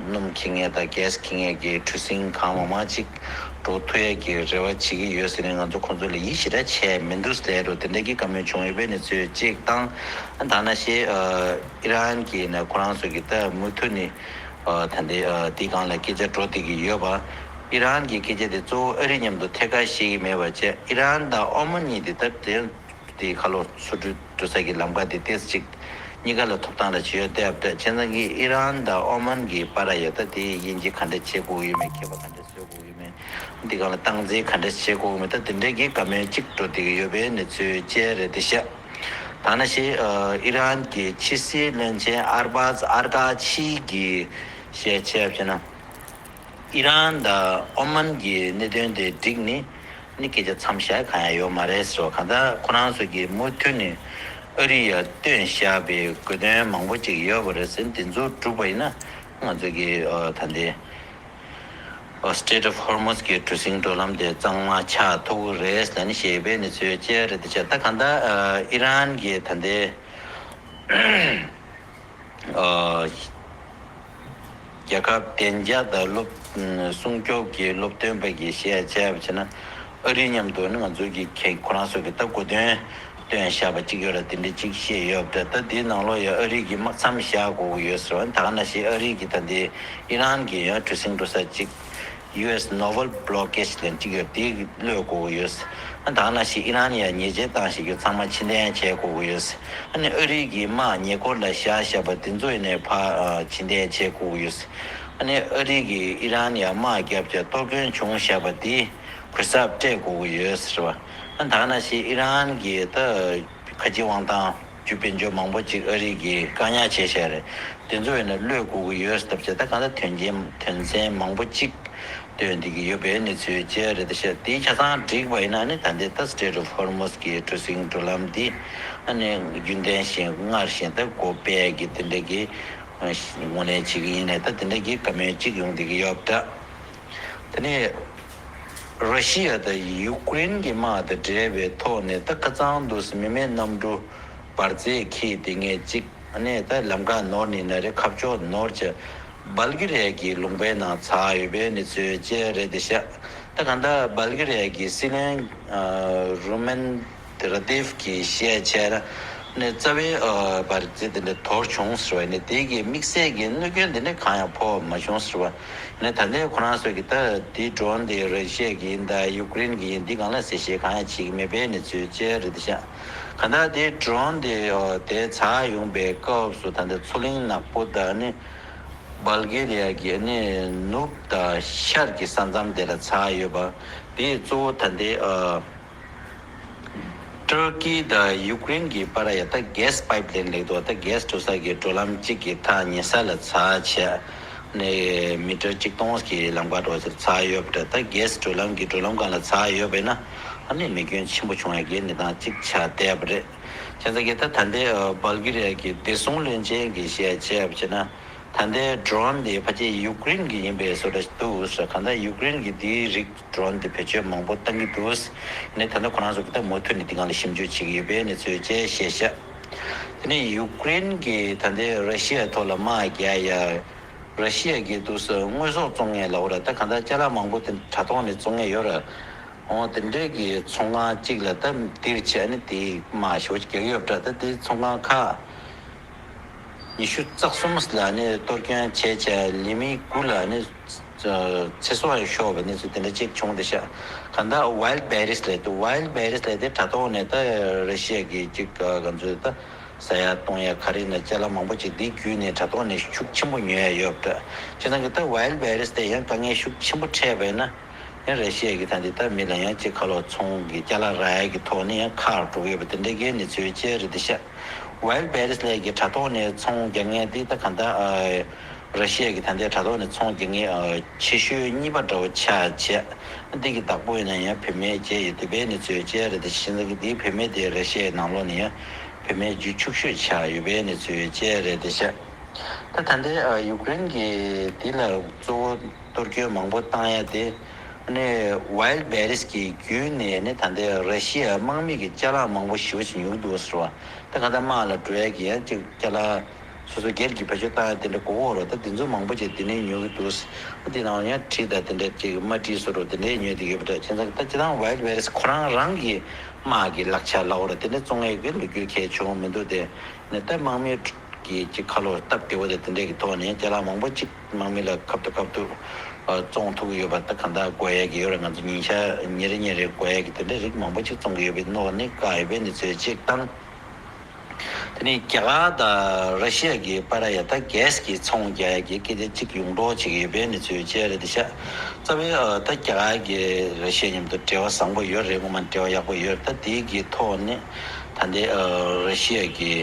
སྣུམ་འཁྱེར་མཁན་དང་གྷེ་སི་འཁྱེར་མཁན་གྱི་གྲུ་གཟིངས་གང་མང་མང་ཅིག་འགྲོ་ཐུབ་ཡས་ཀྱི་རེ་བ་བྱེད་ཀྱི་ཡོད་ཟེར་ནས་ང་ཚོ་ཁོང་ཚོ་ལ་ཡིད་ཞེ་དྲག་བྱས་མི་འདུག་ཟེར་རོ་དེ་འདྲ་གི་བཀའ་མོལ་བྱུང་ཡོད་པའི་གནས་ཚུལ་གཅིག་དང་། ད་ནང་བཞིན་ཨི་རན་གྱི་ནས་ཁོ་རང་ཚོ་གི་ད་མུ་མཐུད་ནས་ད་ལྟའི་དེའི་སྒང་ལ་སྐད་ཆ་འགྲོ་བསྡད་ཀྱི་ཡོད་པ། ཨི་རན་གྱི་སྐད་ཆ་དེ་གཙོ་བོ་ཨ་རི་མཉམ་དུ་ཐད་ཀར་བཤད་ཀྱི་མེད་པ་བྱས་ཨི་རན་དང་ཨོ་མན་གཉིས་དེ་ད་དེ་དེའི་ཁ་ལོ་ཚུར་འགྲོ་འགྲོ་ས་གི་ལམ་ཁ་དེ་ཏོག་ཙམ་ཅིག་གཉིས་ཀ་ལ་ཐོབ་ཐང་ལ་ཇི་ཡོད་བལྟས་པ་འདྲ་བྱས་ཙང་གི་ཨི་རན་དང་ཨོ་མན་གྱི་བར་ཡ་ད་དེ་དབྱེ་འབྱེད་ག་འདྲ་བྱེད་དགོས་ཀྱི་ཡོད་མེད་མཁས་པ་ག་འདྲ་བཟོ་དགོས་ཀྱི་ཡོད་མེད། འདི་གང་ལ་སྟངས་འཛིན་ག་འདྲ་བྱེད་དགོས་མེད་ད་དེ་འདྲའི་གི་བཀའ་མོལ་གཅིག་འགྲོ་བསྡད་ཀྱི་ཡོད་པའི་གནས་ཚུལ་བཅས་རེད་དེ་ཤག་ད་ནང་བཞིན་ཨི་རན་གྱི་ཕྱི་སྲིད་བློན་ཆེན་ཨར་བཱས་ཨར་ཀ་ཆི་གིས་བཤད་ཆེད་བྱས་ན་ཨི་རན་དང་ཨོ་མན་གྱི་གནད་དོན་དེ་འགྲིག་ནི་ནི་སྐད་ཆ་མཚམས་བཞག་གང་ཡང་ཡོད་མ་རེད་ཟེར་བ་གང་ལྟར་ཁོ་རང་ཚོ་གིས་མུ་མཐུད་ནས་ཨ་རི་ཡ་བཏོན་བཞག་པའི་དགོས་དོན་མང་པོ་ཅིག་ཡོད་པ་རེད་ཟེར་འདི་ཚོ་གྲུབ་པ་ཡིན་ན་ང་ཚོ་གི་ད་ལྟའི། Strait of Hormuz གི་གྲུ་གཟིངས་འགྲོ་ལམ་དེ་གཙང་མ་ཆགས་ཐུབ་ཀྱི་རེད་ཟེར་ནས་ཞེས་པའི་གནས་ཚུལ་བཅས་རེད་དེ་བྱས་ད་གང་ལྟར་ཨི་རན་གྱི་ད་ལྟའི་རྒྱལ་ཁབ་བདེ་འཇགས་དང་སློབ་སྲུང་སྐྱོབ་ཀྱི་སློབ་སྟོན་པ་གིས་བཤད་བྱས་པ་བྱས་ན་ཨ་རི་མཉམ་དུ་ནི་ང་ཚོ་གི་ཁེ་ཁོ་རང་ཚོ་གི་ད་གོ་དོན། བཏོན་བཞག་པ་གཅིག་ཡོད་ལ་དེ་འདྲ་གཅིག་བཤད་ཡོད་པ་འདྲ། ད་དེའི་ནང་ལོགས་ཡང་ཨ་རི་གི་དམག་མཚམས་བཞག་དགོས་ཀྱི་ཡོད་ཟེར་བ་ད་ག་ནང་བཞིན་ཨ་རི་གི་ད་ལྟའི་ཨི་རན་གྱི་ཡང་གྲུ་གཟིངས་འགྲོ་ས་གཅིག་ཡུ་ཨེས་ནོ་ཝལ་བྷི་ལོ་ཀེ་ཇི་ལན་གཅིག་ཡོད་དེ་གློད་དགོས་ཀྱི་ཡོད། ད་ག་ནང་བཞིན་ཨི་རན་ཡང་ཉེས་ཆད་བཏང་བཞག་རྒྱུ་ཚང་མ་ཕྱིར་འཐེན་བྱེད་དགོས་ཀྱི་ཡོད། ཨ་ནི་ཨ་རི་གི་དམག་ཉེ་འཁོར་ལ་བཞག་བཞག་པ་དེ་ཚོ་ཡིན་ནའི་ཕར་ཕྱིར་འཐེན་བྱེད་དགོས་ཀྱི་ཡོད། ཨ་ནི་ཨ་རི་གིས་ཨི་རན་ཡང་དམག་བརྒྱབ་བྱས་གཏོར་སྐྱོན་བྱུང་བཞག་པ་དེ་གུས་ཞབས་སྤྲད་དགོས་ཀྱི་ཡོད་ཟེར་བ། ཨ་ད་ག་ནང་བཞིན་ཨི་རན་གྱི་ད་ཁ་ཆེ་དབང་ཐང་རྒྱུ་དཔལ་འབྱོར་མང་པོ་ཅིག་ཨ་རི་གིས་བཀག་ཉར་བྱས་བཞག་རེད། དེ་ཚོ་ཡིན་ན་གློད་དགོས་ཀྱི་ཡོད་ཟེར་བྱས་ད་གང་ལྟར་དོན་རྐྱེན་དོན་ཚན་མང་པོ་ཅིག་བཏོན་བསྡད་ཀྱི་ཡོད་པའི་གནས་ཚུལ་བཅས་རེད་ཤག་དེ་ཆ་ཚང་འགྲིག་པ་ཡིན་ན་ནི་ད་ལྟའི་ད་Strait of Hormuz གི་གྲུ་གཟིངས་འགྲོ་ལམ་འདི་ཨ་ནི་རྒྱུན་ལྡན་བཞིན་སྔར་བཞིན་ད་སྒོ་ཕྱེ་གི་དེ་འདྲ་གི་ངོས་ལེན་བྱེད་ཀྱི་ཡིན་ནའི་ད་དེ་འདྲ་གི་བཀའ་མོལ་གཅིག་ཡོང་བསྡད་ཀྱི་ཡོད་པ་འདྲ། དེ་ནས་ར་ཤི་ཡ་དང་ཡུཀ་རེན་གྱི་དམག་དང་འབྲེལ་བའི་ཐོག་ནས་ད་ཁ་སང་དུས་མི་མེད་གནམ་གྲུ་འབར་རྫས་འཁྱེར་དེ་ངས་གཅིག་ཨ་ནི་ད་ལམ་ཁ་ནོར་ནས་ན་རེ་ཁ་ཕྱོགས་ནོར་བྱས་སྦལ་གི་རི་ཡ་གི་ལུང་པའི་ནང་ཚར་ཡོད་པའི་གནས་ཚུལ་བཅས་རེད་དེ་ཤག་ད་གང་ལྟར་སྦལ་གི་རི་ཡ་གི་སྲིད་བློན་རུ་མན་ར་དིབ་ཀྱིས་བཤད་བྱས་ན་ནས་རྩ་བའི་འབར་རྫས་དེ་འདྲ་དོར་བྱུང་ཟེར་བ་ནས་དེ་གི་དམིགས་བསལ་གྱི་གནོད་སྐྱོན་དེ་འདྲ་གང་ཡང་ཕོག་མ་བྱུང་ཟེར་བ་ནས་ད་ལྟའི་ཁོ་རང་ཚོ་གི་ད་དེ་ཌོ་རོན་དེ་ར་ཤི་ཡ་གི་ཡིན་ད་ཡུཀ་རེན་གི་ཡིན་འདི་གང་ལ་གསལ་བཤད་གང་ཡང་བྱེད་ཀྱི་མེད་པའི་གནས་ཚུལ་བཅས་རེད་དེ་ཤག་གང་ལྟར་དེ་ཌོ་རོན་དེ་དེ་ཚར་ཡོང་པའི་སྐབས་སུ་ད་ལྟ་མཚོ་གླིང་ནག་པོ་དང་ནི་སྦལ་གེ་རི་ཡ་གི་ནི་ནུབ་དང་ཤར་གྱི་ས་མཚམས་དེ་ལ་ཚར་ཡོད་པ་དེ་གཙོ་བོ་ད་ལྟའི་ཏུར་ཀི་དང་ཡུཀ་རེན་གྱི་བར་ཡ་ད་གྷེ་སི་པའིབ་ལེན་ལེགས་འདུག་ད་གྷེ་སི་འགྲོ་ས་གི་འགྲོ་ལམ་གཅིག་གི་ཐག་ཉེ་ས་ལ་ཚར་བྱས་ནས་མི་ཊར་གཅིག་སྟོང་གི་ལམ་ཁ་འགྲོ་ཚེ་ཚར་ཡོད་པ་རེད། ད་གྷེ་སི་འགྲོ་ལམ་གྱི་འགྲོ་ལམ་སྒང་ལ་ཚར་ཡོད་པས་ན་ཨ་ནི་མེ་སྐྱོན་ཆེན་པོ་བྱུང་ཡ་གི་གནས་སྟངས་གཅིག་ཆགས་བསྡད་པ་རེད། བྱས་ཙང་གི་ད་ད་ལྟའི་སྦལ་གི་རི་ཡ་གི་བདེ་སྲུང་བློན་ཆེན་གྱིས་བཤད་བྱས་པ་བྱས་ན་ད་ལྟའི་ཌོ་རོན་དེ་ཕལ་ཆེར་ཡུཀ་རེན་གྱི་ཡིན་པའི་བཟོ་འདྲ་ཞིག་འདུག་ཟེར། གང་ལྟར་ཡུཀ་རེན་གྱི་དེའི་རིགས། ཌོ་རོན་དེ་བེད་སྤྱོད་མང་པོ་བཏང་གི་འདུག་ནས་ད་ལྟ་ཁོ་རང་ཚོ་གི་ད་མུ་མཐུད་ནས་དེ་སྒང་ལ་ཞིབ་འཇུག་བྱེད་ཀྱི་ཡོད་པའི་གནས་ཚུལ་བཅས་བཤད་ཤག་དེ་ནས་ཡུཀ་རེན་གྱིས་ད་ལྟའི་ར་ཤི་ཡའི་ཐོག་ལ་དམག་རྒྱག་ཡ། ར་ཤི་ཡ་གི་དུས་སུ་དངོས་ཟོག་བཙོང་མཁན་ལ་འོ་ར་ད་གང་ལྟར་ཅ་ལག་མང་པོ་དེ་དྲ་ཐོག་ནས་བཙོང་མཁན་ཡོད་ར། འོ་དེ་འདྲས་ཀྱི་ཚོང་ཁང་གཅིག་ལ་ད་འདིར་བྱས་ནས་དེ་དམག་ཞེ་པོ་ཅིག་རྒྱག་གི་ཡོད་པ་འདྲ། ད་དེ་ཚོང་ཁང་ཁག་ཉི་ཤུ་རྩ་གསུམ་ལ་ནི་གཏོར་སྐྱོན་བྱས་བྱས། ལི་མི་དགུ་ལ་ནི་ཚེ་སྲོག་ཤོར་བའི་གནས་ཚུལ་དེ་འདྲ་ཅིག་བྱུང་བསྡད་ཤག་གང་ལྟར་ཝའིལ་བེ་རིས་ལབ་དུས། ཝའིལ་བེ་རིས་ལབ་དེ་དྲ་ཐོག་ནས་ད་ར་ཤི་ཡ་གི་ཅིག་ག་ཚོད་ད་ཟ་ཡ་བཏུང་ཡ་ག་རེ་ན་ཅ་ལག་མང་པོ་ཅིག་འདི་བརྒྱུད་ནས་དྲ་ཐོག་ནས་ཤུགས་ཆེན་པོ་ཉོ་ཡ་ཡོད་པ་འདྲ། བྱས་ཙང་གི་ད་ཝའིལ་བེ་རིས་དེ་ཡང་དཀའ་ངལ་ཤུགས་ཆེན་པོ་འཕྲད་པས་ན། ཡང་ར་ཤི་ཡ་གི་ད་འདི་ད་མི་ལ་ཡང་ཅིག་ཁ་ལོ་ཚོང་གི་ཅ་ལག་རག་ཡ་གི་ཐོག་ནས་ཡང་ཁག་འགྲོ་གི་ཡོད་པ་དེ་འདྲ་གི་གནས་ཚུལ་བཅས་རེད་དེ་ཤག་ཝའིལ་བེ་རིས་ལབ་ཀྱི་དྲ་ཐོག་ནས་ཚོང་རྒྱག་མཁན་འདི་ད་གང་ལྟར་ཨ་ར་ཤི་ཡ་གི་ད་ལྟའི་དྲ་ཐོག་ནས་ཚོང་རྒྱག་མཁན་ཨ་ཆེ་ཤོས་གཉིས་པ་འདྲ་བོ་ཆགས་བྱས། འདི་གི་བདག་པོ་ཡིན་ན་ཡང་བུད་མེད་བྱས་ཡོད་དུས་པའི་གནས་ཚུལ་བཅས་རེད་དེ་ཤག་འདིའི་བུད་མེད་དེ་ར་ཤི་ཡའི་ནང་ལོགས་ནས་ཡང་བུད་མེད་རྒྱུ་ཕྱུག་ཤོས་ཆགས་ཡོད་པའི་གནས་ཚུལ་བཅས་རེད་དེ་ཤག་ད་ད་ལྟའི་ཨ་ཡུཀ་རེན་གྱི་འདི་ལ་གཙོ་བོ་གཏོར་སྐྱོན་མང་པོ་བཏང་ཡ་དེ་ནི་ཝའིལ་བེ་རིས་ཀྱི་བརྒྱུད་ནས་ནི་ད་ལྟའི་ར་ཤི་ཡའི་དམག་མི་གི་ཅ་ལག་མང་པོ་ཞེ་པོ་ཞིག་ཉོ་གི་འདུག་ཟེར་བ། ད་ག་ད་དམག་ལ་འགྲོ་ཡ་གི་ཡང་ཅིག་ཅ་ལག་སོ་སོ་སྒེར་གྱི་བེད་སྤྱོད་བཏང་ཡ་དེ་འདྲ་དགོས་ཀྱི་ཡོད་རེད། ད་དེ་ཚོ་མང་པོ་ཅིག་དེ་ནས་ཉོ་གི་འདུག་ཟེར། ད་དེ་ནང་ཡང་གྲི་དང་དེ་འདྲ་ཅིག་དམར་གྲི་བཟོ་འདྲ་དེ་འདྲ་ཉོས་བསྡད་ཡོད་པ་འདྲ། བྱས་ཙང་ད་སྤྱིར་བཏང་ཝའིལ་བེ་རིས་ཁོ་རང་རང་གི་དམག་གི་ལག་ཆ་ལབ་དགོས་རེད། དེ་འདྲ་བཙོང་ཡ་གི་ལོ་རྒྱུས་གལ་བྱུང་མི་འདུག་དེ་ནས་ད་དམག་མི་གི་ཅིག་ཁ་ལོ་སྟབས་བདེ་བོ་དེ་དེ་འདྲས་ཀྱི་ཐོག་ནས་ཅ་ལག་མང་པོ་ཅིག་དམག་མི་ལ་ཁ་ཐུག་ཁ་ཐུག་བཙོང་ཐུབ་ཀྱི་ཡོད་པ། ད་གང་ལྟར་དགོས་ཡས་ཀྱི་ཡོད་རེད། ང་ཚོ་ཉིན་ཞག་ཉིན་རེ་ཉིན་རེ་དགོས་ཡས་ཀྱི་དེ་འདྲས་རིགས་མང་པོ་ཅིག་བཙོང་གི་ཡོད་པའི་ནང་ནས་བཀག་ཡོད་པའི་གནས་ཚུལ་ཅིག་དང་། དེ་ནས་རྒྱ་གར་དང་ར་ཤི་ཡ་གི་བར་ཡ་ད་གེ་སི་གི་ཚོང་རྒྱག་ཡས་ཀྱི་སྐད་ཆ་ཅིག་ཡོང་གྲབས་བྱེད་ཀྱི་ཡོད་པའི་གནས་ཚུལ་བཅས་རེད་དེ་ཤག་རྩ་བའི་ད་རྒྱ་གར་གྱི་ར་ཤི་ཡ་མཉམ་དུ་འབྲེལ་བ་བཟང་པོ་ཡོད་རེད། སྔོན་མ་འབྲེལ་བ་ཡག་པོ་ཡོད་རེད། ད་དེའི་གི་ཐོག་ནས་ད་ལྟའི་ར་ཤི་ཡ་གི་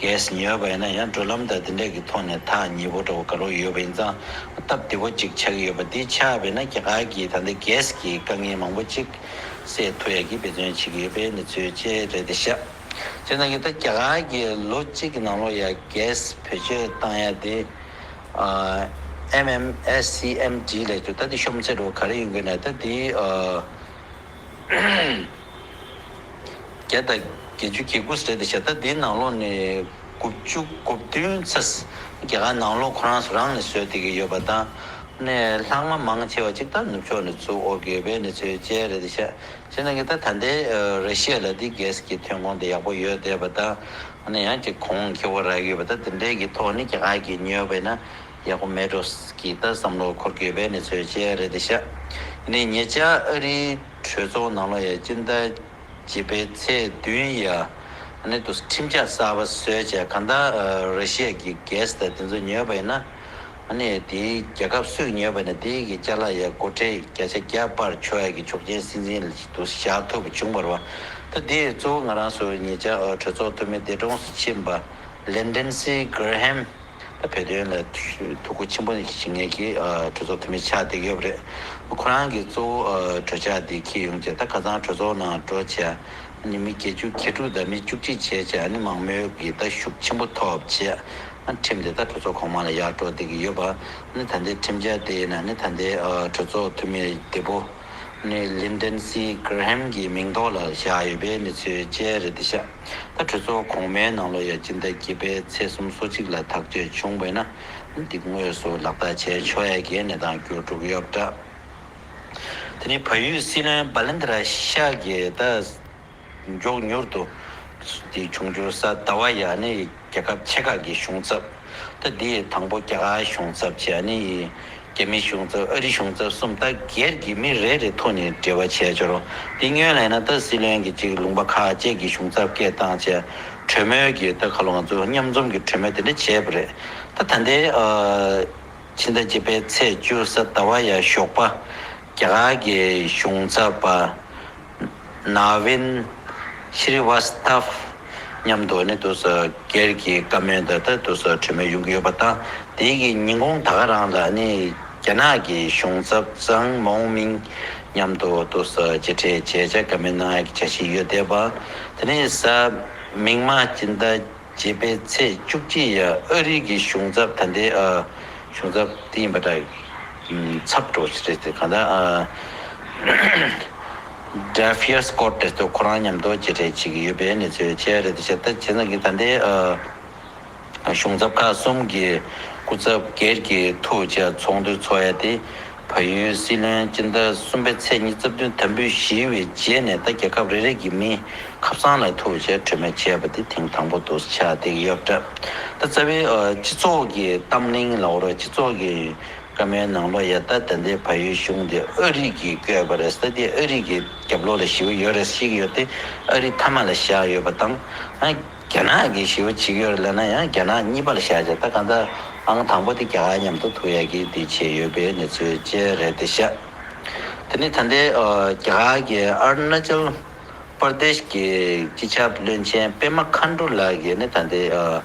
གེ་སི་ཉོས་པ་ཡིན་ན་ཡང་འགྲོ་ལམ་དང་དེ་འདྲས་ཀྱི་ཐོག་ནས་ཐག་ཉེ་པོ་འདྲ་བོ་ག་རེ་ཡོད་པ་ཡིན་ཙང་སྟབས་བདེ་པོ་ཅིག་ཆགས་ཀྱི་ཡོད་པ། དེ་ཆགས་པས་ན་རྒྱ་གར་གྱི་ད་ལྟའི་གེ་སི་གི་དཀའ་ངལ་མང་པོ་ཅིག་སེལ་ཐུབ་ཡ་གི་འབད་བརྩོན་བྱེད་ཀྱི་ཡོད་པའི་གནས་ཚུལ་བཅས་རེད་དེ་ཤག་བྱས་ཙང་གི་ད་རྒྱ་གར་གྱི་ལོ་གཅིག་གི་ནང་ལོགས་ཡ་གེ་སི་བེད་སྤྱོད་བཏང་ཡ་དེ་ཨ་ཨེམ་ཨེམ་ཨེ་སི་ཨེམ་ཌི་ལབ་དུས། ད་དེ་ཤོང་ཚད་འདྲ་བོ་ག་རེ་ཡིན་དགོས་ན་ད་དེ་ཨ་བརྒྱ་དང་བརྒྱད་ཅུ་གྱ་དགུ་རེད་དེ་ཤག་ད་དེའི་ནང་ལོགས་ནས་དགུ་བཅུ་གོ་བདུན་ཙམ་རྒྱ་གར་ནང་ལོགས་ཁོ་རང་ཚོ་རང་ནས་བཟོས་བསྡད་ཀྱི་ཡོད་པ་དང་། ནས་ལྷག་མ་མང་ཆེ་བ་ཅིག་ད་ནུབ་ཕྱོགས་ནས་ཚུར་འོང་གི་ཡོད་པའི་གནས་ཚུལ་བཅས་རེད་དེ་ཤག་བྱས་ཙང་གི་ད་ད་ལྟའི་ཨ་ར་ཤི་ཡ་ལ་འདི་གེ་སི་གི་ཐོན་ཁུངས་དེ་ཡག་པོ་ཡོད་བསྡད་པ་དང་། ཨ་ནི་ཡང་ཅིག་གོང་ཁེ་པོ་རག་གི་ཡོད་པ་དང་། དེ་འདྲའི་གི་ཐོག་ནས་རྒྱ་གར་གྱིས་ཉོས་པ་ཡིན་ན་ཡག་པོ་མེད་འགྲོ་གི་ད་བསམ་བློ་འཁོར་གྱི་ཡོད་པའི་གནས་ཚུལ་བཅས་རེད་དེ་ཤག་ཨ་ནི་ཉེ་ཆར་ཨ་རིའི་གྲོས་ཚོགས་ནང་ལོགས་ཡ་སྤྱི་ཟླ་བརྒྱད་པའི་ཚེས་བདུན་ཡ་ཨ་ནི་དུ་ཁྲིམས་འཆར་གསར་པ་བཟོས་བྱས། གང་ལྟར་ཨ་ར་ཤི་ཡ་གི་གེ་སི་དང་དེ་ཚོ་ཉོས་པ་ཡིན་ན། ཨ་ནི་དེའི་རྒྱལ་ཁབ་སུས་ཉོས་པ་ནས་དེའི་གི་ཅ་ལག་ཡ་སྒོ་ཁྲལ་བརྒྱ་ཆ་བརྒྱ་སྤར་ཆོག་ཡ་གི་ཆོག་མཆན་སྲིད་འཛིན་ལ་དུ་བཞག་ཐུབ་པ་བྱུང་བ་རེད་པ། ད་དེ་གཙོ་བོ་ང་རང་ཚོ་ཉེ་ཆར་ཨ་གྲོས་ཚོགས་འཐུས་མི་འདས་གྲོངས་སུ་ཕྱིན་པ་ལིན་ཌིན་སི་གྷར་ཧམ། ད་བོད་དོན་ལ་ཐུགས་ཁུར་ཆེན་པོ་བཞེས་མཁན་གྱི་ཨ་གྲོས་ཚོགས་འཐུས་མི་ཆགས་བསྡད་ཀྱི་ཡོད་པ་རེད། ཁོ་རང་གིས་གཙོ་བོ་ཨ་གྲོས་འཆར་འདི་འཁྱེར་ཡོང་བྱས། ད་ཁ་སང་གྲོས་ཚོགས་ནང་འགྲོ་བྱས། ཨ་ནི་མི་བརྒྱད་ཅུ་གྱ་དྲུག་དང་མི་བཅུ་གཅིག་བྱས་བྱས། ཨ་ནི་མང་མོས་ཀྱི་ད་ཤུགས་ཆེན་པོ་ཐོབ་བྱས། ཨ་ཁྲིམས་དེ་ད་གྲོས་ཚོགས་གོང་མ་ལ་ཡར་འགྲོ་བསྡད་ཀྱི་ཡོད་པ། ཨ་ནི་ད་ལྟའི་ཁྲིམས་འཆར་དེ་ཡིན་ན་ཨ་ནི་ད་ལྟའི་ཨ་གྲོས་ཚོགས་འཐུས་མི་བདེ་པོ་ཨ་ནི་ལིན་ཌིན་སི་གྷར་ཧམ་གྱི་མིང་ཐོག་ལ་བཞག་ཡོད་པའི་གནས་ཚུལ་བཅས་རེད་དེ་ཤག་ད་གྲོས་ཚོགས་གོང་མའི་ནང་ལོགས་ཡ་སྤྱི་ཟླ་བརྒྱད་པའི་ཚེས་སོ་གཅིག་ལ་ཐག་གཅོད་བྱུང་བ་ཡིན་ན། འདི་དངོས་སུ་ལག་བསྟར་བྱས་ཆོག་ཡ་གི་གནས་སྟངས་འགྱུར་འགྲོ་གི་ཡོད་པ་འདྲ། དེ་ནས་བལ་ཡུལ་སྲིད་བློན་བྷ་ལན་དི་ར་ཤ་གིས་ད་མགྱོགས་མྱུར་དུ་དེ་འབྱུང་འགྱུར་གཟའ་ཟླ་བ་ཡ་ནི་རྒྱལ་ཁབ་ཆེ་ཁག་གི་གཞུང་ཚབ། ད་འདི་དང་པོ་རྒྱ་གར་གཞུང་ཚབ་བྱས། ཨ་ནི་རྒྱ་མི་གཞུང་ཚབ། ཨ་རི་གཞུང་ཚབ་གསུམ། ད་སྒེར་གྱི་མི་རེ་རེ་ཐོག་ནས་འབྲེལ་བ་བྱས་ཆོག་རོགས། འདི་སྔོན་ལ་ཡིན་ན་ད་སྲིད་བློན་གྱི་གཅིག་ལུང་པ་ཁག་ཅིག་གི་གཞུང་ཚབ་སྐད་བཏང་བྱས། གྲོས་མོལ་གྱི་ད་ཁ་ལོ་ང་ཚོ་མཉམ་འཛོམས་ཀྱི་གྲོས་མོལ་དེ་འདྲ་བྱས་པ་རེད། ད་ད་ལྟའི་ཨ་ཕྱི་ཟླ་བརྒྱད་པའི་ཚེས་བཅུ་གཟའ་ཟླ་བ་ཡ་ཞོགས་པ་རྒྱ་གར་གྱི་གཞུང་ཚབ་པ་ནཱ་ཝིན་ཤྲི་ཝ་སྟབ་མཉམ་དུ་ནི་དུ་ས་སྒེར་གྱི་བཀའ་མོལ་དང་ད་དུ་ས་གྲོས་མོལ་ཡོང་གི་ཡོད་པ་དང་། དེའི་གི་ཉིན་གུང་ད་ག་རང་ལ་ནི་རྒྱ་ནག་གི་གཞུང་ཚབ་ཙང་མོང་མིང་མཉམ་དུ་དུ་ས་མཇལ་འཕྲད་བྱས་བྱས་བཀའ་མོལ་གནང་ཡ་གི་འཆར་གཞི་ཡོད་བསྡད་པ། དེ་ནས་གཟའ་མིག་དམར་སྤྱི་ཟླ་བརྒྱད་པའི་ཚེས་བཅུ་གཅིག་ཡ་ཨ་རི་གི་གཞུང་ཚབ་ད་ལྟའི་ཨ་གཞུང་ཚབ་དེ་ཡིན་པ་འདྲ། ཚབ་འགྲོ་ཞིག་རེད་དེ། གང་ལྟར་ཨ་ཌེ་ཕི་སི་ཀོཊ་དེ་ཚོ་ཁོ་རང་མཉམ་དུ་མཇལ་འཕྲད་བྱེད་ཀྱི་ཡོད་པའི་གནས་ཚུལ་བཅས་རེད་དེ། བྱས་ད་བྱས་ཙང་གི་ད་ལྟའི་ཨ་གཞུང་ཚབ་ཁག་གསུམ་གྱི་སྐུ་ཚབ་སྒེར་གྱི་ཐུག་བཅས་ཚོགས་འདུ་ཚོགས་ཡ་དེ་ བལ་ཡུལ་སྲིད་བློན་སྤྱི་ཟླ་གསུམ་པའི་ཚེས་ཉི་ཤུ་རྩ་བདུན་དམ་འབུལ་ཞུས་པའི་རྗེས་ནས་ད་རྒྱལ་ཁབ་རེ་རེ་གི་མི་ཁ་སང་ལ་ཐུག་བྱས་གྲོས་མོལ་བྱས་པ་དེ་ཐེངས་དང་པོ་དུ་ཆགས་བསྡད་ཀྱི་ཡོད་འདྲ། ད་རྩ་བའི་ཨ་སྤྱི་ཚོགས་ཀྱི་གཏམ་གླེང་ལབ་དགོས་རེད། སྤྱི་ཚོགས་ཀྱི་བཀའ་མོལ་ནང་ལོགས་ཡ་ད་ད་ལྟའི་བལ་ཡུལ་གཞུང་དེ་ཨ་རི་གིས་བསྐོས་པ་རེད། ད་དེ་ཨ་རི་གི་རྒྱབ་ལོགས་ལ་ཞེ་པོ་ཡོད་རེད་ཤེས་ཀྱི་ཡོད་དེ། ཨ་རི་མཐའ་མ་ལ་བཞག་ཡོད་པ་དང་། ཨ་རྒྱ་ནག་གིས་ཞེ་པོ་བྱེད་ཀྱི་ཡོད་རེད་ལབ་ན་ཡང་རྒྱ་ནག་གཉིས་པ་ལ་བཞག་བྱས། ད་གང་ལྟར་ཨང་དང་པོ་དེ་རྒྱ་གར་མཉམ་དུ་ཐུག་ཡག་གི་དེ་བྱས་ཡོད་པའི་གནས་ཚུལ་བཅས་རེད་དེ་ཤག་དེ་ནས་ད་ལྟའི་ཨ་རྒྱ་གར་གྱི་ཨ་རུ་ན་ཅལ་པར་དེཤ་གི་སྤྱི་ཁྱབ་བློན་ཆེན་པད་མ་མཁའ་འགྲོ་ལགས་ཀྱིས་ནི་ད་ལྟའི་ཨ་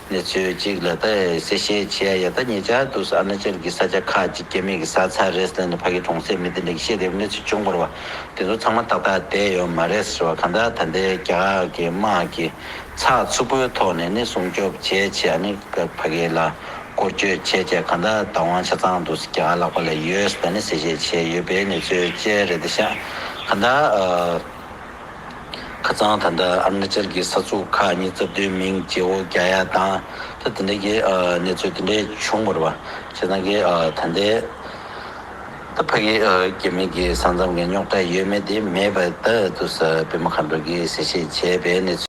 གནས་ཚུལ་གཅིག་ལ་ད་གསལ་བཤད་བྱས་ཡ། ད་ཉེ་ཆར་དུ་ཨ་རུ་ན་ཅལ་གྱི་ས་ཆ་ཁག་ཅིག་རྒྱ་མི་གིས་ཟ་ཚར་རེད་ཟེར་ནས་ཕ་གི་གྲོང་གསེབ་མི་དེ་འདྲ་གིས་བཤད་བསྡད་པའི་གནས་ཚུལ་བྱུང་བ་རེད་པ། དེ་ཚོ་ཚང་མ་ཏག་ཏག་བསྡད་ཡོད་མ་རེད་ཟེར་བ། གང་ལྟར་ད་ལྟའི་རྒྱ་གར་གྱི་དམག་གིས་ཚགས་ཚུད་པོའི་ཐོག་ནས་ནི་སྲུང་སྐྱོབ་བྱས་བྱས། ཨ་ནི་ཕ་གི་ལ་སྐོར་སྐྱོད་བྱས་བྱས། གང་ལྟར་བདག་དབང་ཆ་ཚང་དུ་རྒྱ་གར་ལག་པ་ལ་ཡོད་ཟེར་ནས་གསལ་བཤད་བྱས་ཡོད་པའི་གནས་ཚུལ་བཅས་རེད་དེ་ཤག་གང་ལྟར་ཨ། ཁ་སང་ད་ལྟ་ཨ་རུ་ན་ཅལ་གྱི་ས་ཚུགས་ཁག་ཉི་ཤུ་རྩ་བདུན་མིང་བརྗེ་བོ་རྒྱག་ཡ་དང་། ད་དེ་འདྲ་གི་ཨ་གནས་ཚུལ་དེ་འདྲ་བྱུང་བ་རེད་པ། བྱས་ཙང་གི་ཨ་ད་ལྟའི་ད་ཕ་གི་ཨ་རྒྱ་མི་གི་ས་མཚམས་ཀྱི་རྙོག་དྲ་ཡོད་མེད་དེ་མེད་པ། ད་དུ་ས་པད་མ་མཁའ་འགྲོ་གིས་གསལ་བཤད་བྱས་པའི་གནས་ཚུལ།